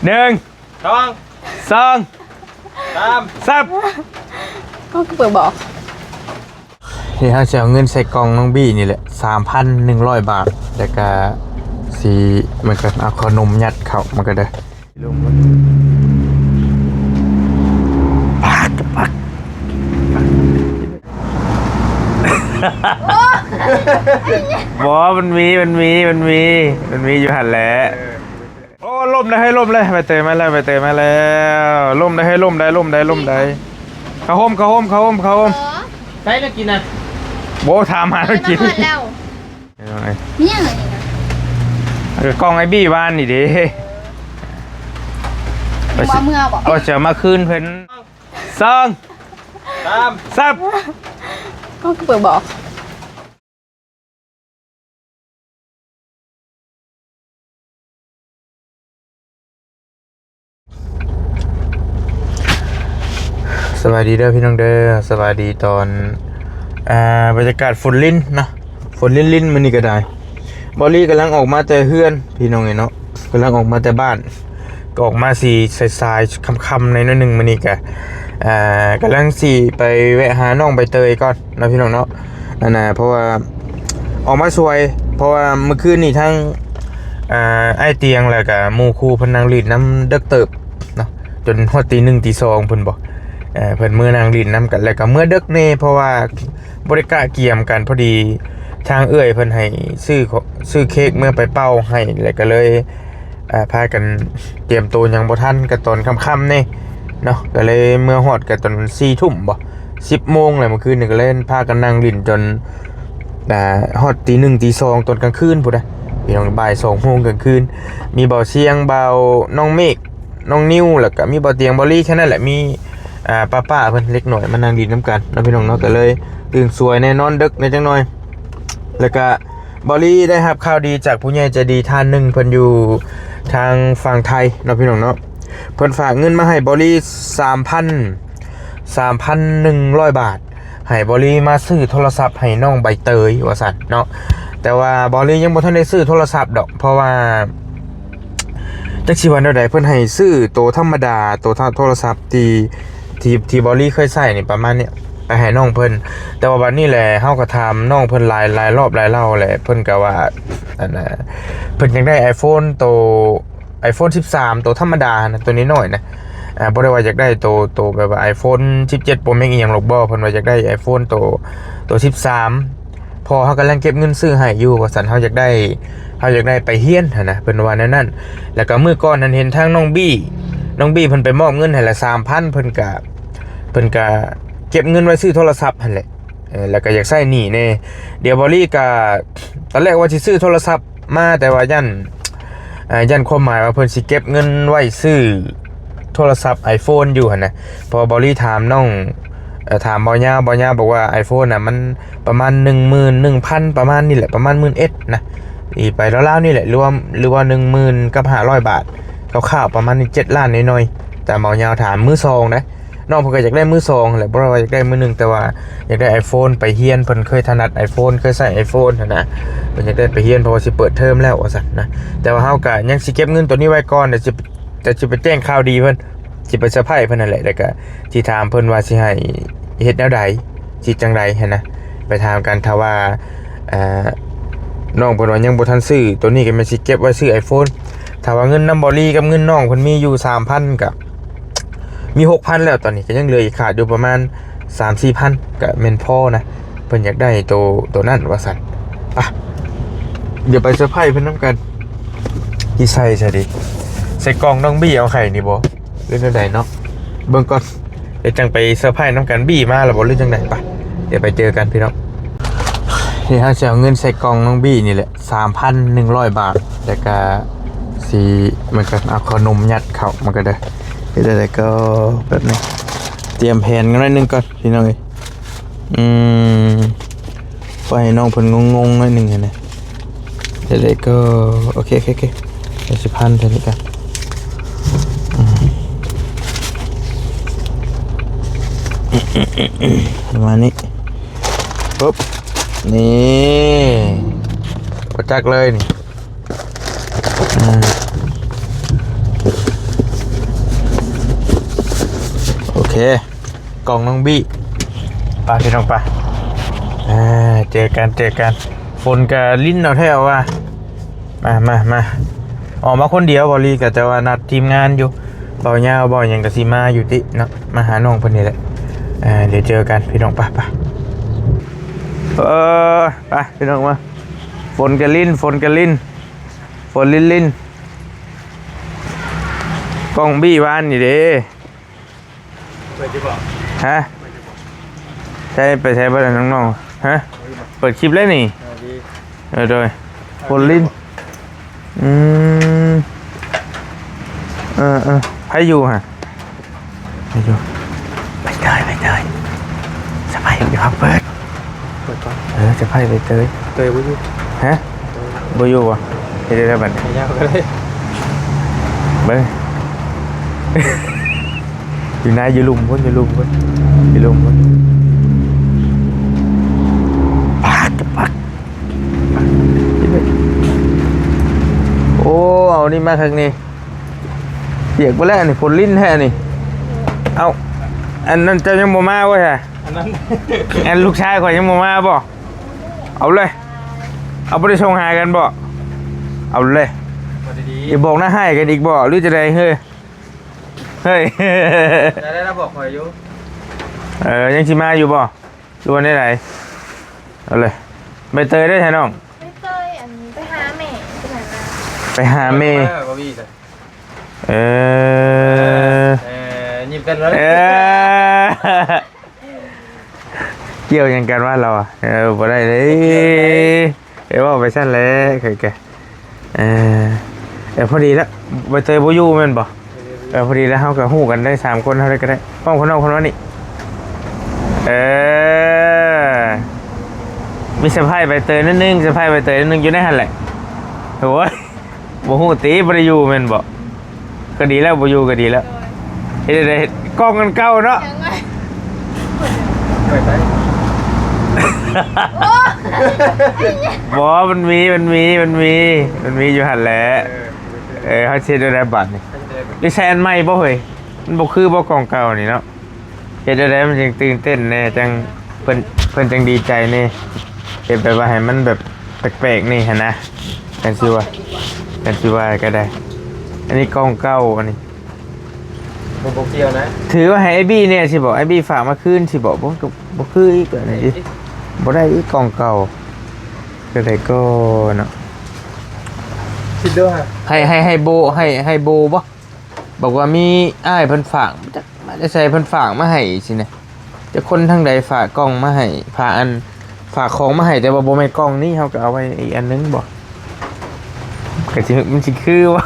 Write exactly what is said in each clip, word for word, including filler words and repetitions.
หนึ่ง สอง สอง สาม สาม เขาก็เปิดบอก นี่เฮาสิเอาเงินใส่กล่องน้องบี้นี่แหละ สามพันหนึ่งร้อยบาท แล้วก็สิ มันก็เอาขนมยัดเข้า มันก็ได้ ลงมา ปัก ปัก บ่ มันมี มันมี มันมี มันมีอยู่หั่นแหละ โอ้ ล่มเลย ให้ล่มเลย ใบเตยมาแล้ว ใบเตยมาแล้ว ล่มได้ ให้ล่มได้ ล่มได้ ล่มได้ เข้าโฮม เข้าโฮม เข้าโฮม เข้าโฮม ใส่แล้วกินนะ โบถามหาแล้วกิน แล้ว เอาไง เนี่ยอะไรนี่นะ เออ กล่องไอ้บี้บ้านนี่ดิ ว่าเมื่อบอก เอาเสียมาคืนเพิ่น สอง สาม สาม เขาก็เปิดบอก สวัสดีเด้อพี่น้องเด้อ สวัสดีตอน อ่า บรรยากาศฝนรินเนาะ ฝนรินรินมื้อนี้ก็ได้ บอลลี่กำลังออกมาแต่เฮือน พี่น้องเอ้ยเนาะ กำลังออกมาแต่บ้าน ก็ออกมาสิสายๆ ค่ำๆ หน่อยหนึ่งมื้อนี้ก็ อ่า กำลังสิไปแวะหาน้องใบเตยก่อนเนาะพี่น้องเนาะ นั่นน่ะ เพราะว่าออกมาช่วย เพราะว่าเมื่อคืนนี้ทั้ง อ่า อ้ายเตียงแล้วก็หมู่คู่เพิ่นนั่งหลิ้นนำเดิกเติบเนาะ จนฮอดตีหนึ่งตีสองเพิ่นบอก เอ่อ เพิ่นมื้อนั่งหลิ้นนำกัน แล้วก็มื้อเดิกแน่ เพราะว่าบ่ได้กะเกียมกัน พอดีทางเอื้อยเพิ่นให้ซื้อขอ ซื้อเค้กเมือไปเป่าให้ แล้วก็เลย อ่า พากันเตรียมตัวยังบ่ทัน ก็ตอนค่ำๆ นี่เนาะ ก็เลยเมือฮอดก็ตอนสี่ทุ่มบ่ สิบโมงแล้ว เมื่อคืนนี่ก็เลยพากันนั่งหลิ้นจน อ่า ฮอดตีหนึ่งตีสองตอนกลางคืนพู้นนะ พี่น้อง บ่ายสองโมงกลางคืน มีเบาเสียง เบาน้องเมฆ น้องนิว แล้วก็มีเบาเตียง เบาลี่ แค่นั้นแหละ มี อ่า ป้าๆ เพิ่นเล็กน้อยมานั่งหลิ้นนำกันเนาะพี่น้องเนาะ ก็เลยตื่นสวยแน่นอน เดิกแน่จังหน่อย แล้วก็เบาลี่ได้รับข่าวดีจากผู้ใหญ่ใจดีท่านหนึ่ง เพิ่นอยู่ทางฝั่งไทยเนาะพี่น้องเนาะ เพิ่นฝากเงินมาให้เบาลี่ สามพัน สามพันหนึ่งร้อยบาท ให้เบาลี่มาซื้อโทรศัพท์ให้น้องใบเตยว่าซั่นเนาะ แต่ว่าเบาลี่ยังบ่ทันได้ซื้อโทรศัพท์ดอก เพราะว่า จักสิว่าแนวใด เพิ่นให้ซื้อโตธรรมดา โตโทรศัพท์ที่ ที่ ที่เบาลี่เคยใช้นี่ ประมาณเนี้ย ไปให้น้องเพิ่น แต่ว่าบัดนี้แหละ เฮาก็ถามน้องเพิ่นหลาย หลายรอบหลายเล่าแหละ เพิ่นก็ว่า อันน่ะ เพิ่นอยากได้ iPhone โต iPhone สิบสาม โตธรรมดานะ โตน้อยๆ นะ อ่า บ่ได้ว่าอยากได้โต โตแบบว่า iPhone สิบเจ็ด Pro Max อีหยังหรอกบ่ เพิ่นว่าอยากได้ iPhone โต โตสิบสาม พ่อเฮากำลังเก็บเงินซื้อให้อยู่ ว่าซั่น เฮาอยากได้ เฮาอยากได้ไปเฮียนหั้นนะ เพิ่นว่าแนวนั้น แล้วก็มื้อก่อนนั้นเห็นทางน้องบี้ น้องบี้เพิ่นไปมอบเงินให้ละ สามพัน เพิ่นกะ เพิ่นกะเก็บเงินไว้ซื้อโทรศัพท์หั้นแหละ เออ แล้วก็อยากใช้หนี้แน่ เดี๋ยวเบาลี่กะ ตอนแรกว่าสิซื้อโทรศัพท์มา แต่ว่าย่าน อ่า ย่านความหมายว่าเพิ่นสิเก็บเงินไว้ซื้อโทรศัพท์ iPhone อยู่หั้นนะ เพราะเบาลี่ถามน้อง เอ่อ ถามเบายาว เบายาวบอกว่า iPhone น่ะ มันประมาณ หนึ่งหมื่นหนึ่งพัน ประมาณนี้แหละ ประมาณ หมื่นเอ็ดนะ อีไปราวๆ นี่แหละ หรือว่า หรือว่า หนึ่งหมื่นกับห้าร้อยบาท คร่าวๆ ประมาณนี้ เจ็ดล้านน้อยๆ แต่เบายาวถามมือสองนะ น้องเพิ่นก็อยากได้มือสองแหละ บ่ได้ว่าอยากได้มือหนึ่ง แต่ว่าอยากได้ iPhone ไปเฮียน เพิ่นเคยถนัด iPhone เคยใช้ iPhone หั้นนะ เพิ่นอยากได้ไปเฮียน เพราะว่าสิเปิดเทอมแล้วว่าซั่นนะ แต่ว่าเฮากะยังสิเก็บเงินตัวนี้ไว้ก่อน เดี๋ยวสิ จะสิไปแจ้งข่าวดีเพิ่น สิไปเซอร์ไพรส์เพิ่นนั่นแหละ แล้วก็สิถามเพิ่นว่าสิให้เฮ็ดแนวใด สิจั่งใดหั้นนะ ไปถามกัน ถ้าว่า อ่า น้องเพิ่นว่ายังบ่ทันซื้อ ตัวนี้ก็แม่นสิเก็บไว้ซื้อ iPhone ถ้าว่าเงินนำเบาลี่กับเงินน้องเพิ่นมีอยู่ สามพัน ก็มี หกพัน แล้ว ตอนนี้ก็ยังเหลืออีกขาดอยู่ประมาณ สามสี่พัน ก็แม่นพอนะ เพิ่นอยากได้โต โตนั้นว่าซั่น ไป เดี๋ยวไปเซอร์ไพรส์เพิ่นนำกัน สิใส่ซะดิ ใส่กล่องน้องบี้เอาให้นี่บ่ หรือแนวใดเนาะ เบิ่งก่อน เดี๋ยวจั่งไปเซอร์ไพรส์นำกัน บี้มาแล้วบ่ หรือจั่งใด ไป เดี๋ยวไปเจอกันพี่น้อง นี่เฮาสิเอาเงินใส่กล่องน้องบี้นี่แหละ สามพันหนึ่งร้อยบาท แล้วก็สิ มันก็เอาขนมยัดเข้า มันก็ได้ เฮ็ดจั่งใดก็แป๊บนึง เตรียมแผนกันหน่อยหนึ่งก่อนพี่น้องเอ้ย อืม ปล่อยให้น้องเพิ่นงงๆหน่อยหนึ่งหั้นนะ เดี๋ยวๆก็ โอเค โอเค โอเค เดี๋ยวสิพันเท่านี้กัน อืม ประมาณนี้ ปุ๊บ นี่ บ่จักเลยนี่ อ่า เค กล่องน้องบี้ ไปพี่น้องไป อ่า เจอกัน เจอกัน ฝนกะรินเอาแท้ว่า มา มา มา ออกมาคนเดียว บอลีกะจะว่านัดทีมงานอยู่ เบาเหย้า เบาหยังกะสิมาอยู่ติเนาะ มาหาน้องเพิ่นนี่แหละ อ่า เดี๋ยวเจอกันพี่น้อง ไป ไป เออ ไปพี่น้องมา ฝนกะริน ฝนกะริน ฝนรินริน กล่องบี้วานนี่เด้ เปิดอยู่บ่ ฮะ ใช่ ไปใช้บ่ได้น้องๆ ฮะ เปิดคลิปแล้วนี่ เออ ดี เออ โดย ฝนริน อืม เออ เออ ไผอยู่ฮะ ไปอยู่ ไปเตย ไปเตย สบาย เดี๋ยวเปิด เปิดก่อน เออ จะไผไปเตย เตยบ่อยู่ ฮะ บ่อยู่บ่ เฮ็ดได้บัดนี้ ยาวก็ได้ เบิ่ง อยู่ไหน อยู่ลุ่มพุ้น อยู่ลุ่มพุ้น อยู่ลุ่มพุ้น ปาก ปาก โอ้ เอานี่มาคักนี่ เปียกไปแล้วนี่ ฝนรินแท้นี่ เอา อันนั้นเจ้ายังบ่มาบ่ใช่ อันนั้น อันลูกชายข่อยยังบ่มาบ่ เอาเลย เอาบ่ได้ส่งหากันบ่ เอาเลย มาดีๆ อย่าบอกนะ ให้กันอีกบ่ หรือจะไดเฮ้ย เฮ้ย จะได้แล้วบอกข่อยอยู่ เออ ยังสิมาอยู่บ่ หรือว่าได้ได เอาเลย ใบเตยได้ใช่น้อง ใบเตย อัน ไปหาแม่ ไปหานา ไปหาแม่ มาบ่มีเลย เออ เออ ยิ้มกันแล้ว เออ เกี่ยวหยังกันวะเราอะ เออ บ่ได้เลย เอ้ย เว้าไปซั่นแหละ เคยแก เออ เออ พอดีแล้ว ใบเตยบ่อยู่แม่นบ่ เออ พอดีแล้ว เฮาก็ฮู้กันได้สามคน เฮาได้ก็ได้ ห้องคนนอกคนว่านี่ เออ มีเซอร์ไพรส์ใบเตยนิดนึง เซอร์ไพรส์ใบเตยนิดนึง อยู่ในหั่นแหละ โอ้ย บ่ฮู้ติ บ่ได้อยู่แม่นบ่ ก็ดีแล้ว บ่อยู่ก็ดีแล้ว เฮ็ดจั่งใด๋ กล่องอันเก่าเนาะ ยังไง เปิดได้ โอ้ บ่ มันมี มันมี มันมี มันมีอยู่หั่นแหละ เออ เออ เฮาสิเฮ็ดจั่งใด๋บัดนี้ เฮ็ดจั่งใด๋บัดนี้ ได้ใช้อันใหม่บ่เฮ้ย มันบ่คือบ่กล่องเก่านี่เนาะ เฮ็ดจั่งใด๋มันจั่งตื่นเต้นแน่ จั่งเพิ่น เพิ่นจั่งดีใจแน่ เฮ็ดแบบว่าให้มันแบบแปลกๆ นี่หั้นนะ กันสิว่า กันสิว่าก็ได้ อันนี้กล่องเก่าอันนี้ มันบ่เกี่ยวนะ ถือว่าให้ไอ้บี้เนี่ยสิบอก ไอ้บี้ฝากมาคืนสิบอก บ่ ก็บ่คืออีกอันนี้ บ่ได้อีกกล่องเก่า ก็ได้ก็เนาะ คิดดูฮะ ให้ ให้ ให้โบ ให้ ให้โบบ่ บอกว่ามีอ้ายเพิ่นฝาก จักมาแต่ไสเพิ่นฝากมาให้สินะ จักคนทางใดฝากกล่องมาให้ ฝากอัน ฝากของมาให้ แต่ว่าบ่แม่นกล่องนี้ เฮาก็เอาไว้อีกอันนึงบ่ ก็สิ มันสิคือว่า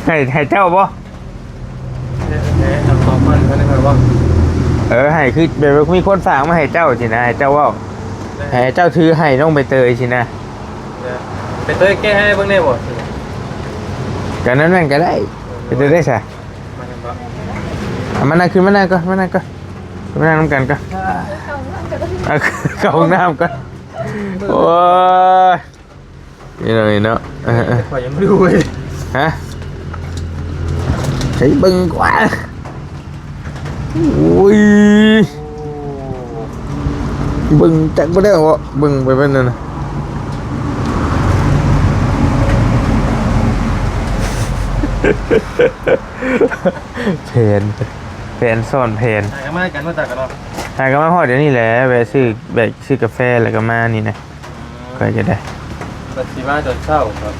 ให้ ให้เจ้าบ่ เออ ให้คือแบบว่ามีคนฝากมาให้เจ้าสินะ ให้เจ้าเว้า ให้เจ้าถือให้น้องใบเตยสินะ ใบเตยแกะให้เบิ่งได้บ่ ก็นั่นนั่นก็ได้ ไปเตยได้ซะ มากันบ่ เอามานั่ง ขึ้นมานั่งก่อน มานั่งก่อน ขึ้นมานั่งนำกันก่อน เอา เข้าห้องน้ำก่อน โอ้ย นี่หน่อยเนาะ เออ เออ ข่อยยังบ่รู้เว้ย ฮะ ใช้เบิ่งกว่า โอ้ย เบิ่งจักบ่ได้ว่าเบิ่งไปเป็นนั่นน่ะ แผน แผนซ้อนแผน หากันมากันมาจากกันเนาะ หากันมาฮอดเดี๋ยวนี้แหละ แวะซื้อ แวะซื้อกาแฟแล้วก็มานี่นะ อืม ก็จะได้ ก็สิมาตอนเช้าครับ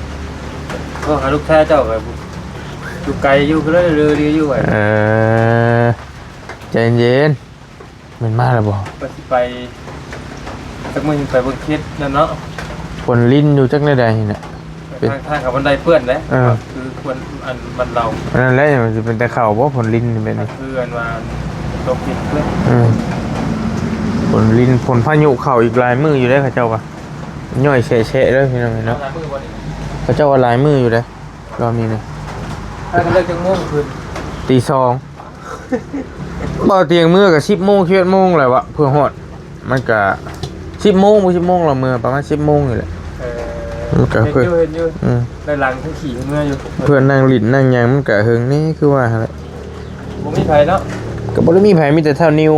ก็หาลูกชายเจ้าก็อยู่ไกลอยู่ ก็เลยเรือเรืออยู่ไว้ เออ ใจเย็น มันมาแล้วบ่ ก็สิไป จักมื้อสิไปเบิ่งเขตนั่นเนาะ ฝนรินอยู่จักแนวใดนี่น่ะ เป็น ทาง ทางเขาบันไดเปื้อนเด้ เออ คือควรอันบันเรา อันนั้นแหละ มันสิเป็นแต่เขาบ่ ฝนรินนี่แบบนี้ คืออันว่าตกดินเปื้อน เออ ฝนริน ฝนพายุเข้าอีกหลายมื้ออยู่เด้ เขาเจ้าว่า ย่อยแฉะๆ เด้อพี่น้องเนาะ เอาหลายมื้อบ่นี่ เขาเจ้าว่าหลายมื้ออยู่เด้ รอบนี้นะ ถ้ากันเลิกจักโมงคืน ตีสอง บ่เตียงมื้อก็สิบโมง สิบเอ็ดโมงแล้ววะ เพื่อฮอด มันก็สิบโมง บ่สิบโมงแล้ว เมื่อประมาณสิบโมงนี่แหละ เออ มันก็ เห็นอยู่ เพื่อ เห็นอยู่ อืม ด้านหลังทั้งขี่เพิ่นเมื่ออยู่ เพื่อนั่งหลิ้นนั่งหยังมันก็เฮิงนี่คือว่าหั่นแหละ บ่มีไผเนาะ ก็บ่ได้มีไผ มีแต่เฒ่านิว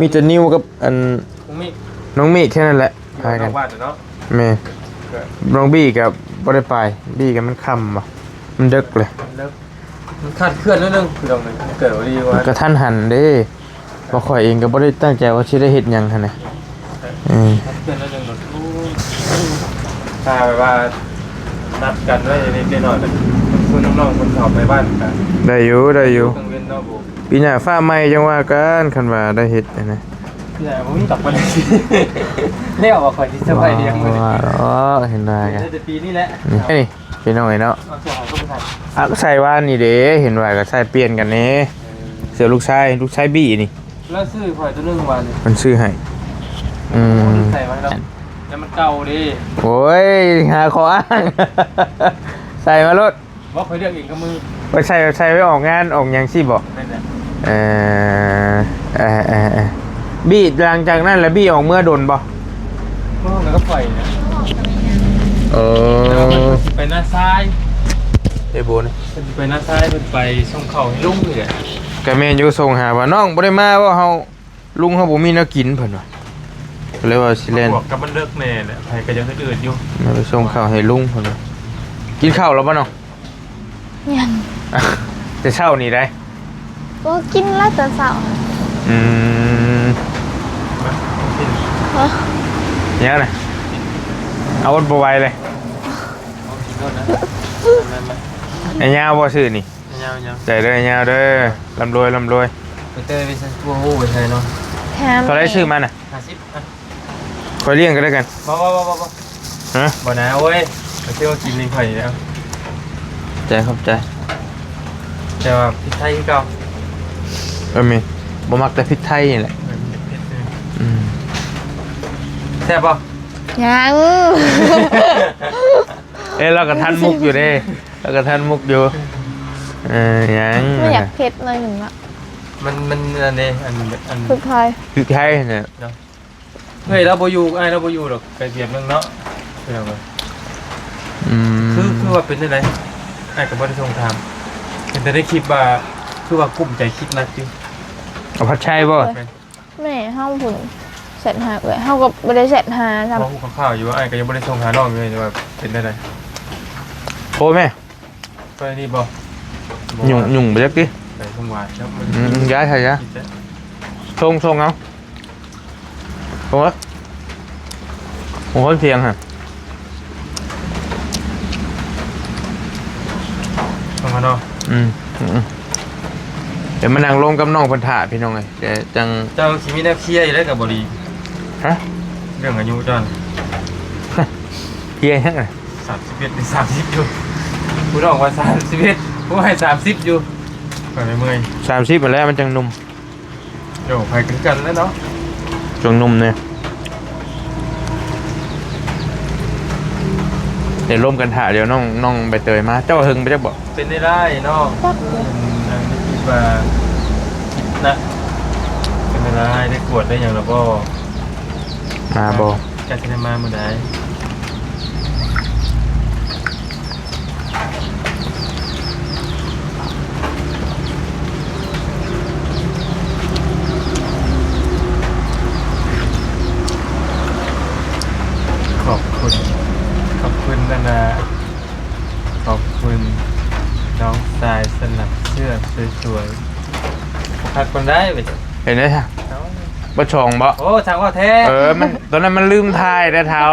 มีแต่นิวกับอัน น้องมิก น้องมิกแค่นั้นแหละ พากัน น้องบ้านเนาะ แม่น ก็ น้องบี้ก็บ่ได้ไป บี้ก็มันค่ำว่ะ มันดึกเลย มันคลาดเคลื่อนนิดนึง คือตรงนี้มันเกิดพอดีว่า กะทันหันเด้ ว่าข้อยเองก็บ่ได้ตั้งใจว่าสิได้เฮ็ดหยังหั้นนะ เออ เพื่อนแล้วยังแบบ โอ้ ถ้าแบบว่านัดกันไว้นิดหน่อยนะ ชวนน้องๆคนเขาไปบ้านกัน ได้อยู่ ได้อยู่ กลางเว้นเนาะผม ปีหน้าฟ้าใหม่จังว่ากัน คันว่าได้เฮ็ดนะ เนี่ยผมกลับมาเลย แล้วว่าข่อยสิสบายดียังบ่ได้ อ๋อ เห็นว่ากัน น่าจะปีนี้แหละ นี่ นี่ พี่น้องเอ้ยเนาะ เอาเสื้อหาก็ไปใส่ อ่ะ ใส่ว่านี่เด้ เห็นว่าก็ใส่เปลี่ยนกันนี่ เออ เสื้อลูกชาย ลูกชายบี้นี่ แล้วซื้อข่อยตัวหนึ่งวันนี่ มันซื้อให้ อืม ใส่มาแล้ว แล้วมันเก่าดิ โอ้ย หาข้ออ้าง ใส่มาโลด บอกข่อยเลือกเองกับมือ ไปใส่ ใส่ไว้ออกงานออกหยังสิบอก นั่นแหละ เออ เออ เออ เออ บี้ หลังจากนั้นแล้วบี้ออกเมือดนบ่ เมื่อวานก็ปล่อยนะ เออ แต่ว่ามันสิไปหน้าซ้าย ไอ้โบนี่ มันสิไปหน้าซ้าย มันไปส่งเข่าให้ลุงนี่แหละ ก็แม่นอยู่ ส่งหาว่าน้องบ่ได้มาบ่ เฮา ลุงเฮาบ่มีแนวกินเพิ่นว่า ก็เลยว่าสิแล่น บวกกับมันเลิกแน่แหละ ไผก็ยังอืดๆอยู่ มาไปส่งข้าวให้ลุงเพิ่นว่า กินข้าวแล้วบ่น้อง ยัง แต่เช้านี่ได้ บ่กินแล้วแต่เช้า อืม มากิน ฮะ ยังนะ เอาอดบ่ไหวเลย เอากินก่อนนะ มา มา ไอ้ยาวบ่ซื้อนี่ ยาวยาว ใจเด้อยาวเด้อ ร่ำรวย ร่ำรวย ไปเตยไปใส่พวกหูไปใส่เนาะ แถม เท่าไหร่ซื้อมาน่ะ ห้าสิบ อ่ะ ข้อยเลี้ยงก็แล้วกัน บ่ บ่ บ่ บ่ บ่ ฮะ บ่นะเว้ย ไปเที่ยวกินนี่ข่อยแล้ว ใจขอบใจ แต่ว่าพริกไทยคือเก่า เออ มี บ่มักแต่พริกไทยนี่แหละ เออ เผ็ดๆ อืม แซ่บบ่ ยัง เอ้ย เราก็ทันมุกอยู่เด้ เราก็ทันมุกอยู่ เออ ยัง บ่อยากเผ็ดหน่อยหนึ่งอะ มัน มันอันนี้ อัน อัน พริกไทย พริกไทยเนี่ย เนาะ เฮ้ย เราบ่อยู่ อ้ายเราบ่อยู่ดอก ไปเวียดนามเนาะ พี่น้องเอ้ย อืม คือ คือว่าเป็นจั่งใด อ้ายก็บ่ได้ส่งถาม เห็นแต่ในคลิปว่า คือว่ากุ้มใจคิดหนักอยู่ เอาผัดไชบ่ แม่น แม่เฮาพุ้นแชทหาเอื้อย เฮาก็บ่ได้แชทหาซ้ำ เว้าคร่าวๆอยู่ อ้ายก็ยังบ่ได้ส่งหาน้องอยู่เลยว่าเป็นจั่งใด โทรแม่ ไปนี่บ่ ยุ่ง ยุ่งไปจักติ ไปส่งหวานครับ อืม ย้ายใครย้าย ส่ง ส่งเอา โอ้ย โอ้ย เสียงฮะ ส่งมาเนาะ อืม อืม อืม เดี๋ยวมานั่งลมกับน้องเพิ่นถ่าพี่น้องเอ้ย เดี๋ยวจัง เจ้าสิมีแนวเคลียร์อยู่แล้วกับบ่ดี ฮะ เรื่องอายุเจ้าน่ะ เคลียร์ยังไง สามสิบเอ็ดนี่ สามสิบอยู่ ผู้น้องว่า สามสิบเอ็ด ผู้ให้ สามสิบอยู่ ก่อนในเมื่อย สามสิบมาแล้วมันจังหนุ่ม โอ้ ไปคือกันแล้วเนาะ จังหนุ่มเนี่ย เดี๋ยวลมกันถ่า เดี๋ยวน้อง น้องใบเตยมา เจ้าเฮิงไปจักบ่ เป็นได้ได้เนาะ จักอยู่ อืม อันนี้คิดว่า นะ เป็นได้ได้ ได้กวดได้อย่างละบ่ มาบ่ จักสิได้มามื้อใด ขอบคุณ ขอบคุณนานา ขอบคุณน้องทรายสลักเสื้อสวยๆ คักคนได้ไป เห็นไหมฮะ เอ้า บ่ช่องบ่ โอ้ ช่างว่าแท้ เออ มัน ตอนนั้นมันลืมถ่ายแต่เท้า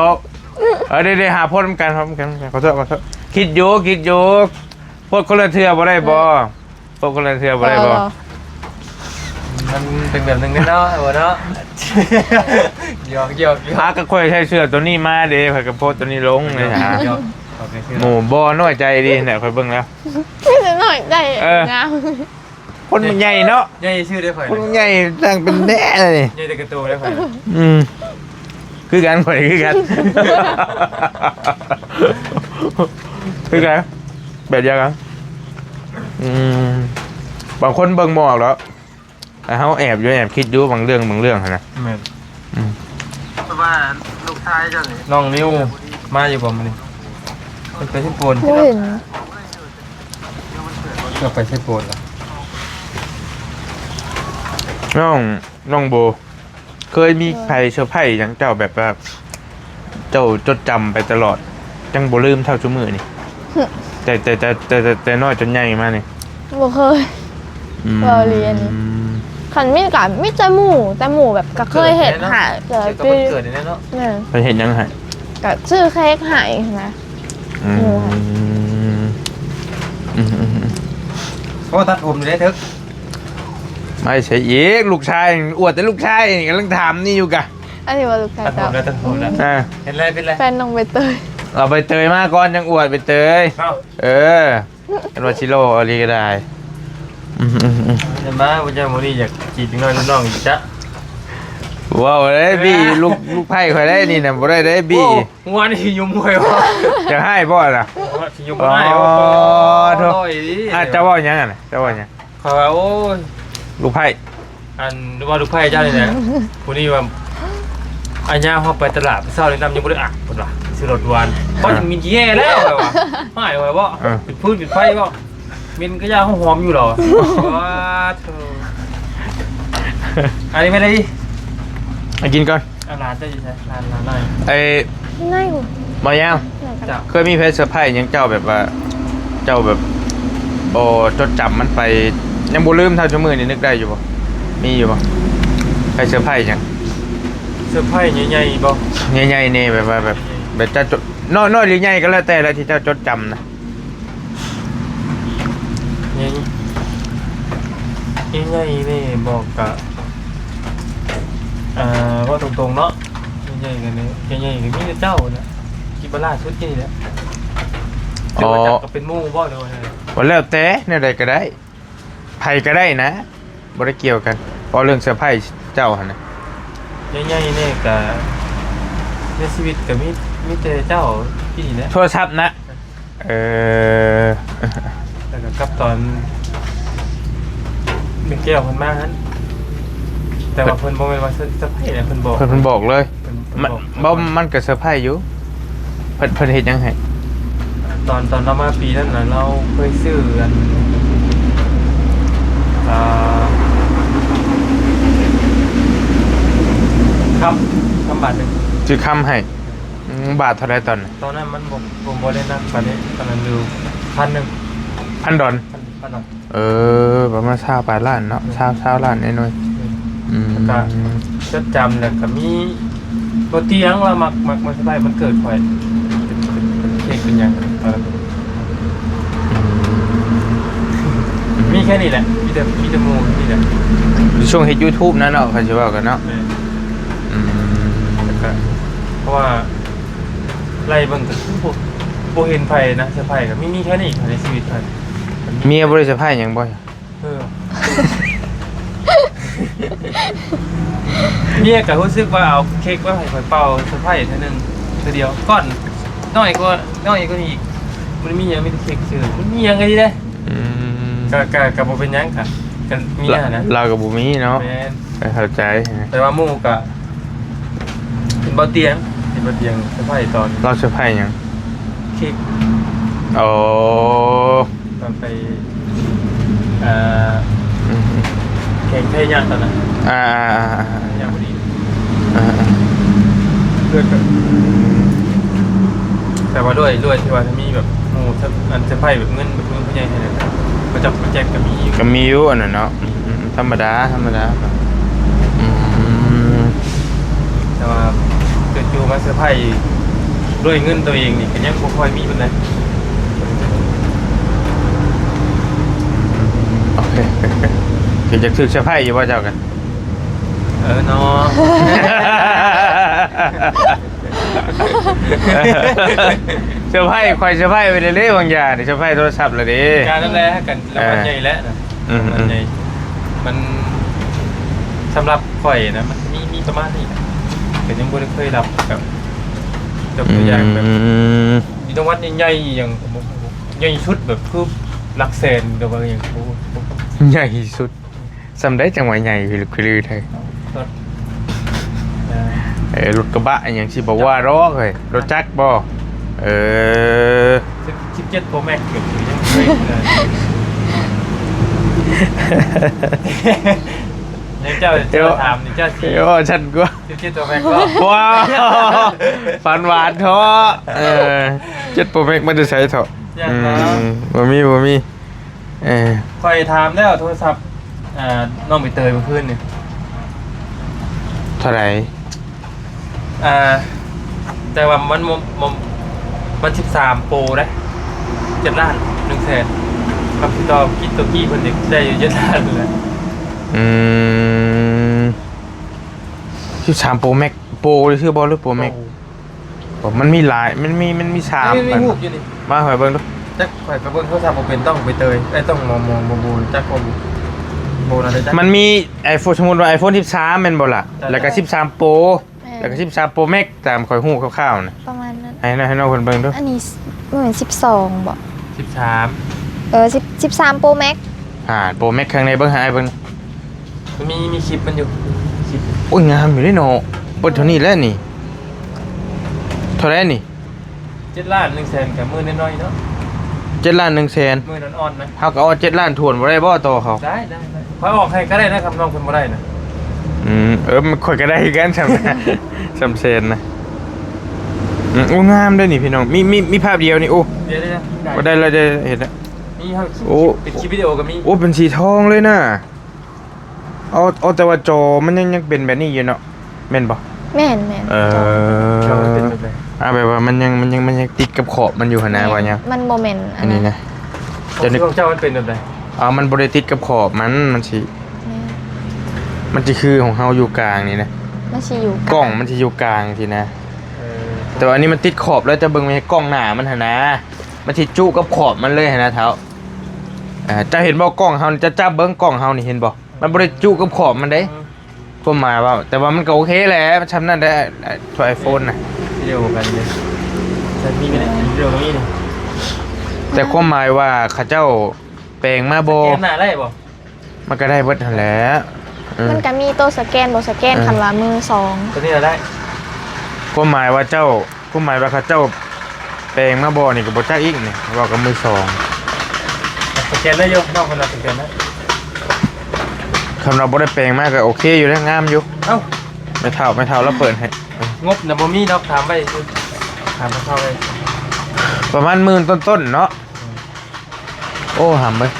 เออ ได้ ได้หาโพสต์นำกัน พร้อมกัน ขอโทษ ขอโทษ คิดอยู่ คิดอยู่ โพสต์คนละเทื่อบ่ได้บ่ โพสต์คนละเทื่อบ่ได้บ่ เออ มันเป็นแบบหนึ่งเนาะ เอาเนาะ หยอก หยอก หยอก หาก็ข่อยใส่เสื้อตัวนี้มาเด้ ข่อยก็โพสต์ตัวนี้ลงเลยฮะ หยอก หยอก หมู่บ่น้อยใจดีเนี่ย ข่อยเบิ่งแล้ว ไม่ใช่น้อยใจ เออ งาม คนมันใหญ่เนาะ ใหญ่ชื่อได้ข่อย คนมันใหญ่ตั้งเป็นแน่เลย ใหญ่แต่กระตูได้ข่อย อืม คือกัน ข่อยคือกัน คือกัน แบบเดียวกัน อืม บางคนเบิ่งบ่ออกแล้ว แต่เฮาแอบอยู่ แอบคิดอยู่ บางเรื่อง บางเรื่องหั้นนะ แม่น อืม ว่าลูกชายเจ้านี่ น้องนิวมาอยู่บ่มื้อนี้ เพิ่นไปเฮ็ดโปน บ่เห็น ก็ไปเฮ็ดโปนล่ะ น้องน้องโบ เคยมี เออ ไผเซอร์ไพรส์หยังเจ้าแบบว่า เจ้าจดจำไปตลอด จั่งบ่ลืมเท่าซุมื้อนี่ แต่แต่แต่แต่แต่แต่น้อยจนใหญ่มานี่ บ่เคย อืม เว้าเลียน คันมีก็มีแต่หมู่ แต่หมู่แบบก็เคยเฮ็ดให้ เกิดแน่เนาะ แต่ เกี่ยวกับวันเกิดนี่แหละเนาะ แม่น เพิ่นเฮ็ดหยังให้ ก็ซื้อเค้กให้นะ อืม อืม อืมอืมอืม โอ้ ตัดผมอยู่ได้เถอะ ไม่ใช่อีก ลูกชาย อวดแต่ลูกชาย กำลังถามนี่อยู่กะ อันนี้ว่าลูกชาย ตัดผม เจ้า แล้ว ตัดผมแล้ว อ่า เห็นอะไรเป็นไร แฟนน้องใบเตย เอาใบเตยมาก่อน ยังอวดใบเตย เอ้า เออ เป็นว่าชิโร่อะไรก็ได้ อืมอืมอืม เห็นไหมว่าเจ้ามื้อนี้อยากจีบน้อยรุ่นน้องอีกจ้ะ ว้าวเลยบี ลูก ลูกไผ่ข่อยได้นี่นะ บ่ได้ได้บี โอ้ หัวนี่สิยมมวยวะ จะให้บ่ล่ะ หัวสิยมมวย อ๋อ โอ้ โธ่ โอ้ย อ่ะ เจ้าเว้าหยังอ่ะนะ เจ้าเว้าหยัง ข้อยว่า โอ้ย ลูกไผ่ อันว่าลูกไผ่เจ้านี่แหละ ผู้นี้ว่า อันย่าเฮาไปตลาดเช้านี่น้ำยังบ่ได้อาบ เพิ่นว่า ซื้อรถหวาน อ่า เพราะมีแย่แล้ว ข้อยว่า ไม่ ข้อยว่า อ่า เป็นพื้นเป็นไฟบ่ เหม็นก็ย่าหอมอยู่เหรอ ว้าโธ่ อันนี้ไม่ได้ดิ มากินก่อน อ่ะ ร้านเจ้าอยู่ไส ร้าน ร้านไหน ไอ้ ไหนกู บ่ยาว ไหนกัน จ้ะ เคยมีไผเซอร์ไพรส์หยังเจ้าแบบว่า เจ้าแบบ บ่จดจำมันไป ยังบ่ลืมเท่าซุมื้อนี่ นึกได้อยู่บ่ มีอยู่บ่ ไผเซอร์ไพรส์หยัง เซอร์ไพรส์ใหญ่ๆบ่ ใหญ่ๆแน่ แบบว่าแบบ แบบเจ้าจด น้อย น้อยหรือใหญ่ก็แล้วแต่ละที่เจ้าจดจำนะ ใหญ่ ใหญ่ๆนี่บอกกะ อ่า เว้าตรงๆเนาะ ใหญ่ๆกันนี่ ใหญ่ๆก็มีแต่เจ้าเนี่ย คิดว่าล่าสุดนี่แหละ อ๋อ หรือว่าจักก็เป็นหมู่บ่ หรือว่าไง ว่าแล้วแต่แนวใดก็ได้ ไผก็ได้นะ บ่ได้เกี่ยวกัน เพราะเรื่องเซอร์ไพรส์เจ้าหั่นนะ ใหญ่ๆนี่กะ ในชีวิตก็มี มีแต่เจ้าที่นี่แหละ โทรศัพท์นะ เออ แล้วก็กับตอน แม่แก้วเพิ่นมาหั่น แต่ว่าเพิ่นบ่แม่นว่าเซอร์ เซอร์ไพรส์นะ เพิ่นบอก เพิ่น เพิ่นบอกเลย เพิ่น เพิ่นบอก มัน บ่ มันก็เซอร์ไพรส์อยู่ เพิ่น เพิ่นเฮ็ดหยังให้ ตอน ตอนเรามาปีนั้นน่ะ เราเคยซื้ออัน อ่า คำ คำบาทหนึ่ง ซื้อคำให้ อืม บาทเท่าใดตอนนั้น ตอนนั้นมันบ่ บ่ บ่ได้นักปานนี้ ตอนนั้นอยู่พันหนึ่ง พันดอล พัน พันดอล เออ ประมาณซาวปลายล้านเนาะ ซาว ซาวล้านน้อยๆ อืม อืม แล้วก็จดจำ แล้วก็มีบ่เตียง เรามัก มักมาเซอร์ไพรส์วันเกิดข้อย เป็น เป็น เป็นเค้กเป็นหยัง เออ มีแค่นี้แหละ มีแต่ มีแต่หมู่นี่แหละ ช่วงเฮ็ดยูทูบนะเนาะ เขาสิเว้ากันเนาะ แม่น อืม แล้วก็ เพราะว่า ไล่เบิ่งก็คือบ่ บ่เห็นไผนะ เซอร์ไพรส์ก็มี มีแค่นี้ในชีวิตข้อย เมียบ่ได้เซอร์ไพรส์หยังบ่ เออ เมียก็รู้สึกว่าเอาเค้กมาให้ข้อยเป่าเซอร์ไพรส์เทื่อหนึ่ง เทื่อเดียว ก่อน น้อยกว่า น้อยกว่านี้อีก มันมีหยัง มีแต่เค้กซื่อ มันมีหยังก็ดีเด้ อืม ก็ ก็ ก็บ่เป็นหยัง ก็ ก็มีหั้นนะ ลาวก็บ่มีเนาะ แม่น เออ เข้าใจ แต่ว่าหมู่ก็ เป็นบ่เตียง เป็นบ่เตียงเซอร์ไพรส์ตอน ลาวเซอร์ไพรส์หยัง เค้ก อ๋อ ตอนไป เอ่อ อืม แข่งไทยยากตอนนั้น อ่า อ่า อ่า อ่า ยากพอดี อ่า อ่า เพื่อนก็ แต่ว่าด้วย ด้วยที่ว่าถ้ามีแบบหมู่ อันเซอร์ไพรส์แบบเงิน แบบเงินผู้ใหญ่ให้เนี่ย ก็จะ ก็แจกก็มีอยู่ ก็มีอยู่อันนั้นเนาะ อืม อืม ธรรมดา ธรรมดา อืม แต่ว่าจู่ๆมาเซอร์ไพรส์ด้วยเงินตัวเองนี่ก็ยังบ่ค่อยมีปานใด โอเค คือจะถือเซอร์ไพรส์อยู่บ่เจ้ากัน เออเนาะ เซอร์ไพรส์ ข่อยเซอร์ไพรส์ไปเรื่อยๆ บางอย่างนี่ เซอร์ไพรส์โทรศัพท์ละเด้ การนั่นแหละกัน รางวัลใหญ่แล้วนะ อืม รางวัลใหญ่ มันสำหรับข่อยนะ มันมี มีประมาณนี้นะ แต่ยังบ่ได้เคยรับแบบ ยกตัวอย่างแบบ อืม มีรางวัลใหญ่ๆ อย่าง ใหญ่สุดแบบคือหลักแสน หรือว่าอย่าง โอ้โห ใหญ่สุด ส่ำใดจั่งว่าใหญ่คือลือไทย รถ เออ รถกระบะอหย่างที่บอกว่าร้อเลย รถจักรบ่ เออ สิบ สิบเจ็ด Pro Max เกือบถึงยังไม่เลย เ เดี๋ยวเจ้าเจ้าถามเดี๋ยวเจ้าสิ เดี๋ยวฉันก็ สิบเจ็ดตัวแม็กก็ ว้าว ฝันหวานเถาะ เออ เจ็ดโปรแม็กมันจะใช้เถาะ ย่าน อื นะ ม บ่มี บ่มี เออ ข่อยถามแล้วโทรศัพท์ อ่า น้องใบเตยเมื่อคืนนี่ เท่าไหร่ อ่า แต่ว่ามันบ่บ่มันสิบสามโปรนะ เจ็ดล้านหนึ่งแสน กับที่ต่อคิดตัวกี้เพิ่นได้อยู่เจ็ดล้านเลย อืม สิบสามโปรแม็ก โปรชื่อบ่หรือโปรแม็ก โอ้ โอ้ มันมีหลาย มันมี มันมีสาม มันมี อัน รูปอยู่นี่ มาให้เบิ่งดู จักข่อยไปเบิ่งโทรศัพท์บ่เป็น ต้องไปเตย เอ้ย ต้องมอง มอง บ่ บ่ จักบ่ บ่นะ จัก มันมี iPhone สมมุติว่า iPhone สิบสาม แม่นบ่ล่ะ ใช่ แล้วก็ สิบสามโปร แม่น แล้วก็ สิบสามโปรแม็ก ตามข่อยฮู้คร่าวๆนะ ประมาณนั้น ให้น้อง ให้น้องเพิ่นเบิ่งดู อันนี้ บ่แม่น สิบสอง บ่ สิบสาม เออ สิบ สิบสามโปรแม็ก อ่า โปรแม็กข้างในเบิ่ง หาให้เบิ่ง มันมี มีคลิปมันอยู่ คลิป โอ้ย งามอยู่เด้เนาะ เปิดเท่านี้แล้วนี่ เท่าไหร่นี่ เจ็ดล้านหนึ่งแสนกับหมื่นน้อยๆเนาะ เจ็ดล้านหนึ่งแสน หมื่นอ่อนๆนะ เฮาก็เอาเจ็ดล้านถ้วนบ่ได้บ่ต่อเขา ได้ ได้ ได้ ข่อยออกให้ก็ได้นะ คำนองเพิ่นบ่ได้นะ อืม เออ มันข่อยก็ได้คือกัน สาม สามแสนนะ อืม โอ้ งามเด้อนี่พี่น้อง มี มี มีภาพเดียวนี่ โอ้ เดี๋ยวๆๆ ได้ บ่ได้แล้ว ได้ เห็นแล้ว มีครับ โอ้ เป็นคลิปวิดีโอก็มี โอ้ เป็นสีทองเลยนะ เอา เอาแต่ว่าจอมันยัง ยังเป็นแบบนี้อยู่เนาะ แม่นบ่ แม่นๆ เออ จอมันเป็นแบบใด อ่า แบบว่ามันยัง มันยัง มันยังติดกับขอบมันอยู่หั่นนะ แม่น ว่าหยัง มันบ่แม่นอันนั้น อันนี้นะ ของ เจ้านี่ ของเจ้ามันเป็นแบบใด อ่า มันบ่ได้ติดกับขอบมัน มันสิ แม่น มันสิคือของเฮาอยู่กลางนี่นะ มันสิอยู่กลาง กล้องมันสิอยู่กลางสินะ เออ แต่ว่าอันนี้มันติดขอบแล้ว จะเบิ่งในกล้องหน้ามันหั่นนะ มันสิจุกับขอบมันเลยหั่นนะเฒ่า อ่า เจ้าเห็นบ่ กล้องเฮานี่ เจ้าจับเบิ่งกล้องเฮานี่ เห็นบ่ มันบ่ได้จุกับขอบมันเด้ อืม ความหมายว่า แต่ว่ามันก็โอเคแหละ มันช่ำนั่นได้ ไอ้ ตัว iPhone น่ะ วิดีโอกันเลย แต่มีกันเลย วิดีโอก็มีนี่ แต่ความหมายว่าเขาเจ้าแปลงมาบ่ สแกนหน้าได้บ่ มันก็ได้เบิดหั่นแหละ เออ มันก็มีตัวสแกนบ่สแกน เออ คันว่ามือสอง ตัวนี้เราได้ ความหมายว่าเจ้า ความหมายว่าเขาเจ้าแปลงมาบ่นี่ก็บ่จักอีกนี่ เว้ากับมือสอง สแกนได้อยู่ นอกคนละสแกนได้ คันว่าบ่ได้แปลงมาก็โอเคอยู่แล้ว งามอยู่ เอ้า แม่เฒ่า แม่เฒ่าลาวเปิดให้ งบน่ะบ่มีดอก ถามไว้อยู่ ถามเขาไว้ ประมาณหมื่นต้นๆเนาะ โอ้ หำเอ้ย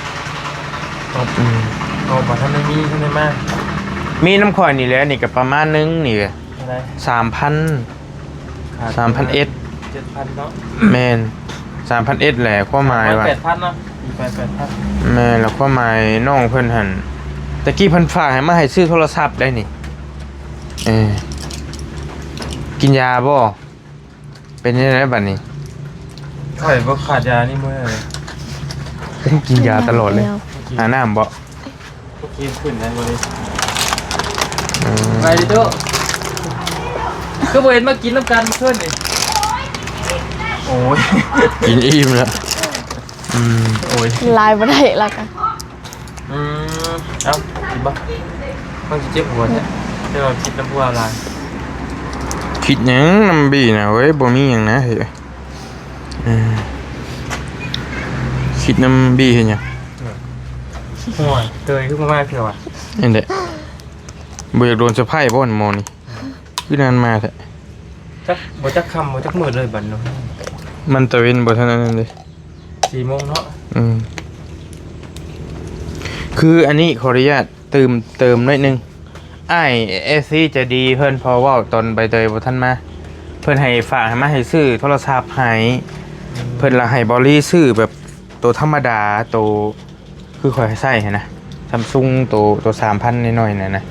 เอา อืม เอาบ่ทันได้มี ทันได้มา มีนำข่อยนี่แหละ นี่ก็ประมาณนึงนี่แหละ เท่าใด สามพัน ขาด สามพันเอ็ด เจ็ดพันเนาะ แม่น สามพันเอ็ดแหละ ความหมายว่า แปดพันเนาะ อีกไปแปดพัน แม่น แล้วความหมายน้องเพิ่นหั่น ตะกี้เพิ่นฝากให้มาให้ซื้อโทรศัพท์ได้นี่ เออ กินยาบ่ เป็นจั่งใดบัดนี้ ข่อยบ่ขาดยานี่มื้อเลย กินยาตลอดเลย แนว หาน้ำบ่ โอเค ขึ้นได้บ่เลย อืม ไปดิโต คือบ่เห็นมากินน้ำกันเพิ่นนี่ โอ้ย กินอิ่มแล้ว อืม โอ้ย กินหลายบ่ได้แล้วกะ อืม เอ้า กินบ่ มันสิเจ็บหัวแท้ แต่ว่าคิดนำผู้บ่าวหลาย คิดหยังนำบีนะเว้ย บ่มีหยังนะเฮ้ย เออ คิดนำบีเฮ็ดหยัง ห่วย เตยคือบ่มาเทื่อวะ นั่นแหละ บ่อยากโดนเซอร์ไพรส์บ่หมอนี่ คือนานมาแท้ จัก บ่จักค่ำบ่จักมืดเลยบัดนี้ มันตะเว็นบ่เท่านั้นเด้ สี่โมงเนาะ อืม คืออันนี้ขออนุญาตเติม เติมหน่อยหนึ่ง อ้ายเอฟซีใจดีเพิ่นพอเว้าตอนใบเตยบ่ทันมา เพิ่นให้ฝากให้มาให้ซื้อโทรศัพท์ให้ เพิ่นละให้บอลลี่ซื้อแบบตัวธรรมดา ตัว คือข่อยใช้หั้นนะ Samsung ตัว ตัวสามพันน้อยๆนั่นนะ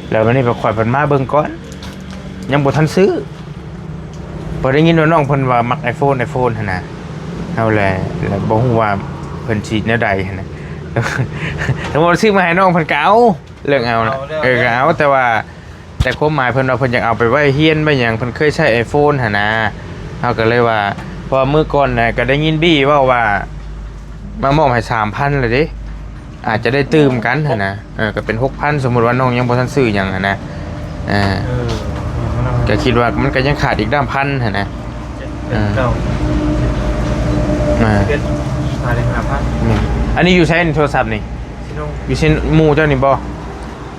แล้ววันนี้ไปข่อยเพิ่นมาเบิ่งก่อน ยังบ่ทันซื้อ พอได้ยินว่าน้องเพิ่นว่ามัก iPhone iPhone หั่นนะ เอาแหละ แล้วบ่ฮู้ว่าเพิ่นสิแนวใดหั่นนะ สมมุติว่าซื้อมาให้น้องเพิ่นก็เอา เรื่องเอานะ เอา เออ ก็เอา แต่ว่า แต่ความหมายเพิ่นว่าเพิ่นอยากเอาไปไว้เฮียนไว้หยัง เพิ่นเคยใช้ iPhone หั่นนะ เฮาก็เลยว่า เพราะว่ามื้อก่อนน่ะก็ได้ยินบี้เว้าว่า มามอบให้สามพันเลยเด้ อาจจะได้ตื่มกันหั่นนะ เออ ก็เป็นหกพัน สมมุติว่าน้องยังบ่ทันซื้อหยังหั่นนะ อ่า เออ ก็คิดว่ามันก็ยังขาดอีกด้ามพันหั่นนะ เจ็ด แปด เก้า อ่า สิบเอ็ด หาได้ห้าพัน นี่ อันนี้อยู่ใช้โทรศัพท์นี่ อยู่เช่นหมู่เจ้านี่บ่